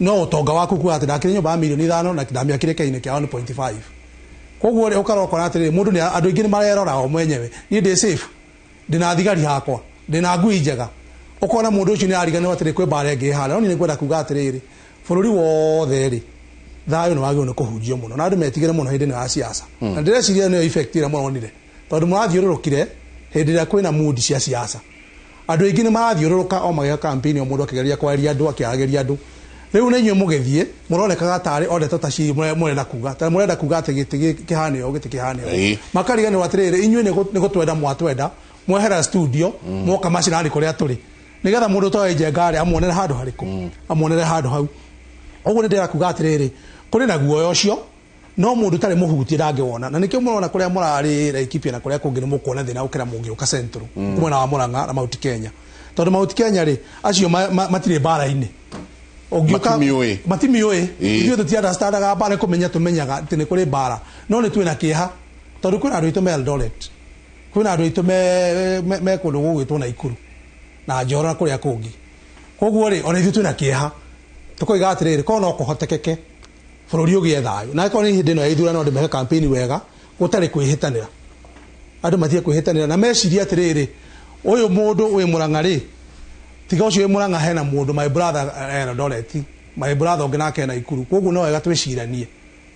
no ũtonga waku kuga atĩ ndakire nyũmba ya mirioni 5 na ndamĩakire kĩinĩ kĩa 1.5. Koguo rĩ, ũkarora ũkona atĩrĩrĩ, mũndũ nĩ andũ aingĩ nĩ marerora o mwenyewe, niĩ ndĩ safe, ndĩna thigari hakwa, ndĩna ngui njega. Ũkona mũndũ ũcio nĩ ariganĩrwo atĩrĩ, kwĩ mbara ĩngĩ ĩhana. No niĩ nĩ ngwenda kuga atĩrĩrĩ, bũrũri wothe rĩ, thayũ nĩ wagĩrĩirwo nĩ kũhunjio mũno na andũ metigĩre mũno hĩndĩ ĩno ya siasa. Na ndĩreciria nĩyo effect ĩrĩa mũronire, tondũ mũrathiũrũrũkire hĩndĩ ĩrĩa kwĩna mood cia siasa, andũ aingĩ nĩ marathiũrũrũka o magĩka campaign, o mũndũ akĩgeria kwaria andũ, akĩaragĩria andũ. Rĩu na inyuĩ mũgĩthiĩ mũronekaga tarĩ o ndeto ta ci mũrenda kuga, ta mũrenda kuga atĩ gĩtĩ kĩhane ũũ, gĩtĩ kĩhane ũũ. Makariganĩrwo atĩrĩrĩ, inyuĩ nĩ gũtwenda mwatwenda, mwehera studio, mwoka macinani kũrĩa tũrĩ, nĩgetha mũndũ ũtoĩ Njenga rĩ, amuonere handũ harĩkũ, amuonere handũ hau. Ũguo nĩ ndĩrenda kuga atĩrĩrĩ, kũrĩ na guoya ũcio, no mũndũ ũtarĩ mũhutie ndangĩwona, na nĩkĩo mũrona kũrĩa mũrarĩ Laikipia na kũrĩa kũngĩ nĩ mũkuona thĩna gũkĩra mũngĩũka Central, mwena wa Murang'a na Mount Kenya, tondũ Mount Kenya rĩ, acio matirĩ mbara-inĩ. Ũngĩũka Matimiũĩ. Matimiũĩ. Ithuĩ tũtiunderstandaga mbara, nĩ kũmenya tũmenyaga atĩ nĩ kũrĩ mbara, no nĩ twĩna kĩeha tondũ kwĩna andũ aitũ me Eldoret, kwĩna andũ aitũ me kũndũ gũgwĩtwo Naikuru na Njoro na kũrĩa kũngĩ. Koguo rĩ, ona ithuĩ twĩna kĩeha, tũkoiga atĩrĩrĩ, korwo no kũhotekeke bũrũri ũgĩe thayũ, na akorwo nĩ hĩndĩ ĩno ya ithurano, andũ meke campaign wega gũtarĩ kwĩhĩtanĩra, andũ matige kwĩhĩtanĩra na mecirie atĩrĩrĩ, ũyũ mũndũ wĩ Mũrang'a rĩ, tiga ũcio wĩ Mũrang'a, hena mũndũ my brother Eldoret, my brother ũngĩ nake Naikuru, koguo no wega twĩciranie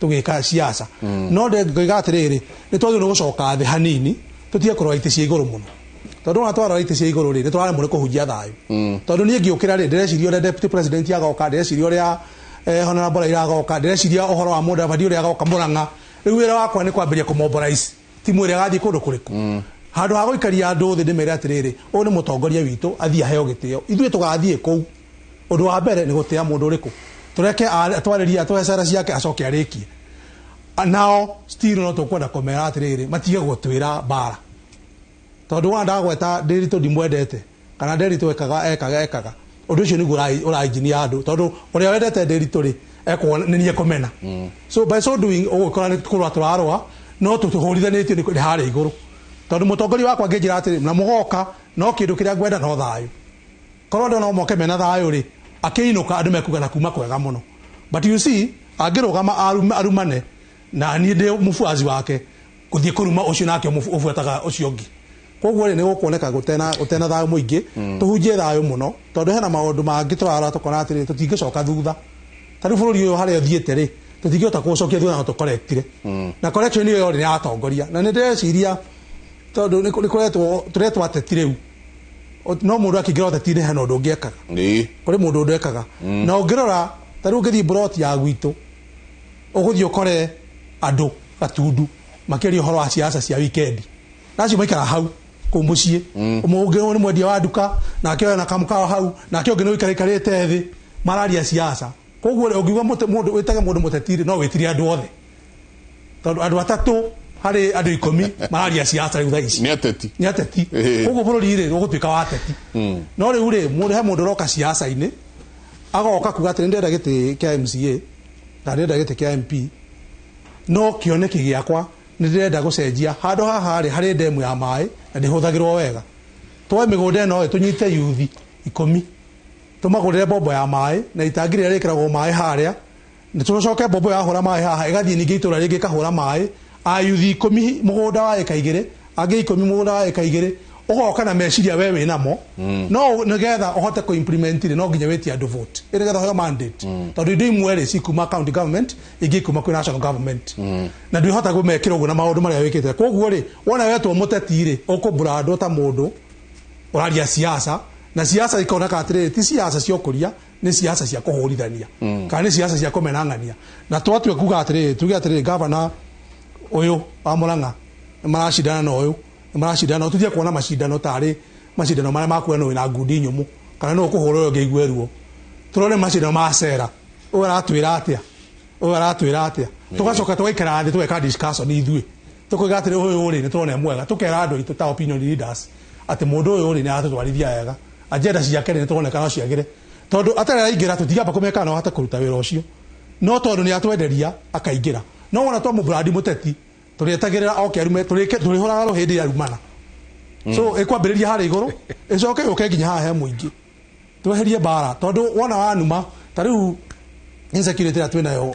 tũgĩka siasa. No ngoiga atĩrĩrĩ, nĩ twagĩrĩirwo nĩ gũcoka thĩ hanini, tũtige kũrora itĩ cia igũrũ mũno. Tondũ ona twarora itĩ cia igũrũ rĩ, nĩ tũraremwo nĩ kũhunjia thayũ. Tondũ niĩ ngĩũkĩra rĩ, ndĩreciria ũrĩa deputy president agoka, ndĩreciria ũrĩa honorable Raila agoka, ndĩreciria ũhoro wa Mudavadi ũrĩa agoka Murang'a. Rĩu wĩra wakwa nĩ kwambĩrĩria kũmobilize timu ĩrĩa ĩgathiĩ kũndũ kũrĩkũ. Handũ ha gũikaria andũ thĩ ndĩmere atĩrĩrĩ, ũyũ nĩ mũtongoria witũ, athiĩ aheo gĩtĩo. Ithuĩ tũgathiĩ kũu. Ũndũ wa mbere nĩ gũtĩa mũndũ ũrĩkũ. Tũreke atwarĩrie, atwae cera ciake, acoke arĩkie. Nao still no tũkwenda kũmera atĩrĩrĩ, matige gũtwĩra mbara. Tondũ wona ndagweta Ndĩritũ ndimwendete, kana Ndĩritũ ekaga. Ũndũ ũcio nĩguo ũrainjinia andũ, tondũ ũrĩa wendete Ndĩritũ rĩ, ekuona nĩ niĩ ekũmena. So by so doing, ũgũkora nĩ kũrũa tũrarũa, no tũhũrithanĩtio nĩ harĩa igũrũ. Tondũ mũtongoria wakwa angĩnjĩra atĩrĩ, na mũgoka, no kĩndũ kĩrĩa ngwenda no thayũ. Korwo andũ no moke mena thayũ rĩ, akĩinũka andũ mekuga na kuma kwega mũno. But you see, angĩrũgama arumane, na niĩ ndĩ mũbuaci wake, gũthiĩ kũruma ũcio nake ũbuataga ũcio ũngĩ. Koguo rĩ, nĩ gũkuoneka gũtena thayũ mũingĩ, tũhunjie thayũ mũno, tondũ hena maũndũ mangĩ tũrarora tũkona atĩrĩ, tũtingĩcoka thutha. Ta rĩu bũrũri ũyũ harĩa ũthiĩte rĩ, tũtingĩhota kũũcokia thutha no tũkorektire. Na correction ĩyo rĩ, nĩ ya atongoria. Na nĩ ndĩreciria, tondũ nĩ kũretwo, tũretwo ateti rĩu. No mũndũ akĩingĩra ũteti-inĩ hena ũndũ ũngĩ ekaga. Kũrĩ mũndũ ũndũ ekaga. Na ũngĩrora, ta rĩu ũngĩthiĩ mburoti ya gwitũ, ũgũthiĩ ũkore andũ Gatundu makĩaria ũhoro wa siasa cia wikendi. Na acio maikara hau kũu mũciĩ. Ũmwe ũngĩ nĩ mwendia wa nduka, nake ũyũ na kamũkawa hau, nake ũngĩ nĩ ũikarĩte thĩ, mararia siasa. Koguo rĩ, ũngiuga mũndũ, wĩtage mũndũ mũteti rĩ, no wĩtirie andũ othe. Tondũ andũ atatũ harĩ andũ 10 mararia siasa rĩu thaa ici. Nĩ ateti. Nĩ ateti. Koguo bũrũri rĩ, ũgũtuĩka wa ateti. No rĩu rĩ, he mũndũ ũroka siasa-inĩ, agoka kuga atĩ nĩndĩrenda gĩtĩ kĩa MCA, na ndĩrenda gĩtĩ kĩa MP, no kĩoneki gĩakwa nĩndĩrenda gũcenjia. Handũ haha rĩ, harĩ ndemu ya maĩ, na ndĩhũthagĩrwo wega. Tuoe mĩgũnda ĩno ĩ, tũnyite yuthi 10, tũmagũrĩre mbombo ya maĩ, na itangi rĩrĩa rĩkĩragwo maĩ harĩa, na tũcoke mbombo yahũra maĩ haha, ĩgathiĩ ningĩ itũũra rĩngĩ ĩkahũra maĩ, a yuthi 10 mũgũnda wa ĩka 2, angĩ 10 mũgũnda wa ĩka 2, ũgoka na meciria we wĩnamo. No nĩgetha ũhote kũ-implement rĩ, no nginya wĩtie andũ vote. Ĩ nĩgetha ũheo mandate. Tondũ indo imwe rĩ, cikuma county government, ingĩ ikuma kwĩ national government. Na ndwĩhota kũmekĩra ũguo na maũndũ marĩa wĩkĩte. Koguo rĩ, wona wetwo mũteti rĩ, ũkũmburandwo ta mũndũ ũraria siasa, na siasa ikoneka atĩrĩrĩ, ti siasa cia ũkũria, nĩ siasa cia kũhũrithania. Kana nĩ siasa cia kũmenang'ania. Na twatua kuga atĩrĩrĩ, tuge atĩrĩrĩ, gavana ũyũ wa Murang'a nĩ maracindana na ũyũ, nĩ maracindana, tũthiĩ kuona macindano tarĩ macindano marĩa makuona nũ wĩna ngundi nyũmũ, kana nũ ũkũhũra ũyũ ũngĩ aigue ruo. Tũrore macindano ma cera, ũyũ aratwĩra atĩa, ũyũ aratwĩra atĩa. Tũgacoka tũgaikara thĩ tũgeka discussion ithuĩ. Tũkoiga atĩrĩ, ũyũ rĩ, nĩ tũrona mwega. Tũkera andũ aitũ ta opinion leaders atĩ mũndũ ũyũ rĩ, nĩ aratũtwarithia wega. Agenda ciake rĩ, nĩ tũroneka no ciagĩre. Tondũ atarĩ araingĩra, tũtingĩamba kũmeka no ahote kũruta wĩra ũcio. No tondũ nĩ atwenderia, akaingĩra. No wona twamũbrandi mũteti, tũrĩetagĩrĩra oke arume, tũrĩhũraga rũhĩ hĩndĩ ĩrĩa arumana. So, ĩkwambĩrĩria harĩa igũrũ, ĩcoke yũke nginya haha he mũingĩ. Tweherie mbara, tondũ wona wanuma, ta rĩu insecurity ĩrĩa twĩnayo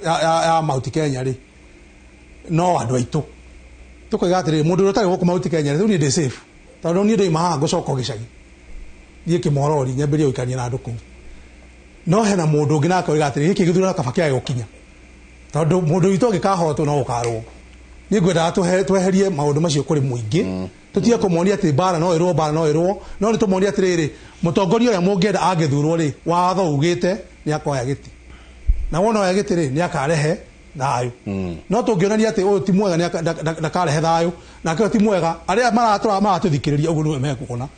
ya Mount Kenya rĩ, no andũ aitũ. Tũkoiga atĩrĩrĩ, mũndũ ũrĩa ũtarĩ gũkũ Mount Kenya rĩ, rĩu niĩ ndĩ safe. Tondũ niĩ ndoima haha ngũcoka gĩcagi. Thiĩ Kĩmorori, nyambĩrĩrie gũikarania na andũ kũu. No hena mũndũ ũngĩ nake oiga atĩrĩrĩ, gĩkĩ gĩthurano kaba kĩage gũkinya. Tondũ mũndũ witũ angĩkahotwo no gũkarũo. Niĩ ngwendaga tweherie maũndũ macio kũrĩ mũingĩ. Tũtige kũmonia atĩ mbara no ĩrũo, mbara no ĩrũo. No nĩ tũmonie atĩrĩrĩ, mũtongoria ũrĩa mũngĩenda angĩthurwo rĩ, watho ugĩte nĩ akoya gĩtĩ. Na wona oya gĩtĩ rĩ, nĩ akarehe thayũ. No tũngĩonania atĩ ũyũ ti mwega, nĩ ndakarehe thayũ, nake ũyũ ti mwega, arĩa maratũra maratũthikĩrĩria ũguo nĩwe mekuona.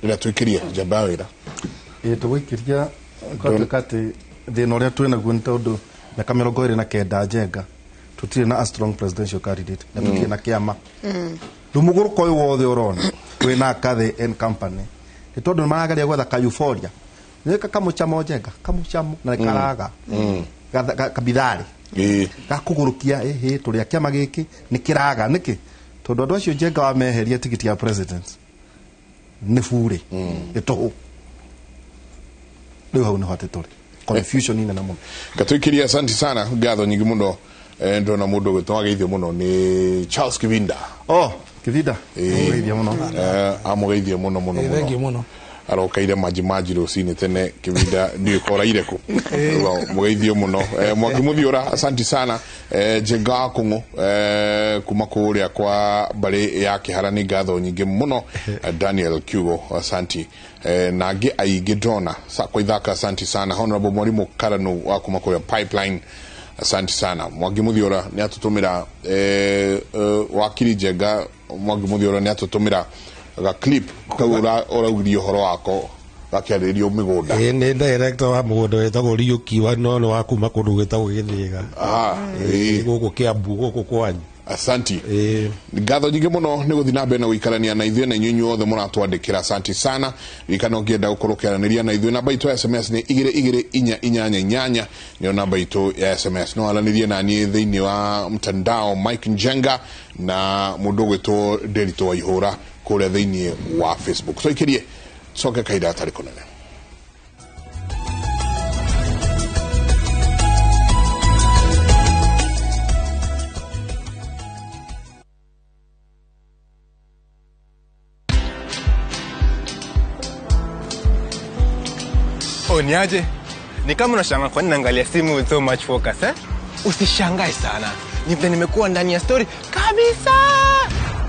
Rĩrĩa tũikĩrie njamba ya wĩra. Ĩĩ, tũgũikĩria, gwatuĩka atĩ thĩna ũrĩa twĩ naguo nĩ tondũ mĩaka mĩrongo ĩrĩ na kenda Njenga, tũtirĩ na a strong presidential candidate, na tũtirĩ na kĩama. Rĩu mũgũrũko ũyũ wothe ũrona wĩna Kathe and Company nĩ tondũ nĩ marageria gwetha ka euphoria. Nĩ kamũcamo Njenga, kamũcamo na nĩ karaga. Kabitharĩ. Gakũgũrũkia, ĩhĩ, tũrĩa kĩama gĩkĩ nĩ kĩraga. Nĩkĩ? Tondũ andũ acio Njenga wameheria tigiti ya president nĩ burĩ, nĩ tũhũ. Rĩu hau nĩho atĩ tũrĩ. Confusion nene mũno. Gatũikĩria, asante sana, ngatho nyingĩ mũno. Ndona mũndũ ũgwĩtwo wageithio mũno nĩ Charles Kivinda. Oh, Kivinda. Amũgeithia mũno. Amũgeithia mũno, mũno, mũno. Thank you mũno. Arokaire maji maji rũcinĩ tene kĩbinda ndiũĩ koraire kũ. Mũgeithio mũno. Mwangi Mũthiũra, asanti sana. Njenga wa Kũng'ũ, kuma kũrĩa kwa mbarĩ ya Kĩhara, nĩ ngatho nyingĩ mũno. Daniel Kiugo, asanti. Na angĩ aingĩ ndona kwa ithaka, asanti sana. Honorable Mwalimu Karanu wa kuma kũrĩa Pipeline, asante sana. Mwangi Mũthiũra nĩ atũtũmĩra, wakiri Njenga Mwangi Mũthiũra nĩ atũtũmĩra ga clip kau ũraugirie ũhoro wako gakĩarĩrĩrio mĩgũnda. Ĩĩ, nĩ director wa mũgũnda wĩtagwo Riũki wa no nĩ wa kuma kũndũ gwĩtagwo Gĩthĩga. Gũkũ Kĩambu, gũkũ kwanyu. Asanti, ngatho nyingĩ mũno nĩ gũthiĩ na mbere na gũikarania na ithuĩ na inyuĩ inyuothe mũratwandĩkĩra, asanti sana. Ririkana ũngĩenda gũkorwo ũkĩaranĩria na ithuĩ, namba itũ ya SMS nĩ 22488, nĩyo namba itũ ya SMS. No aranĩrie na niĩ thĩinĩ wa mtandao Mike Njenga na mũndũ ũgwĩtwo Nderitu wa Ihũra kũrĩa thĩinĩ wa Facebook. Tũikĩrie coke kahinda gatarĩ kũnene. Oh, ni aje? Ni kama unashangaa kwa nini naangalia simu with so much focus, eh? Usishangae sana. Ni vile nimekuwa ndani ya story kabisa.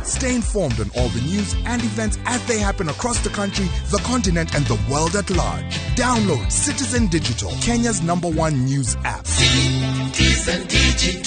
Stay informed on all the news and events as they happen across the country, the continent, and the world at large. Download Citizen Digital, Kenya's #1 news app. Citizen Digital.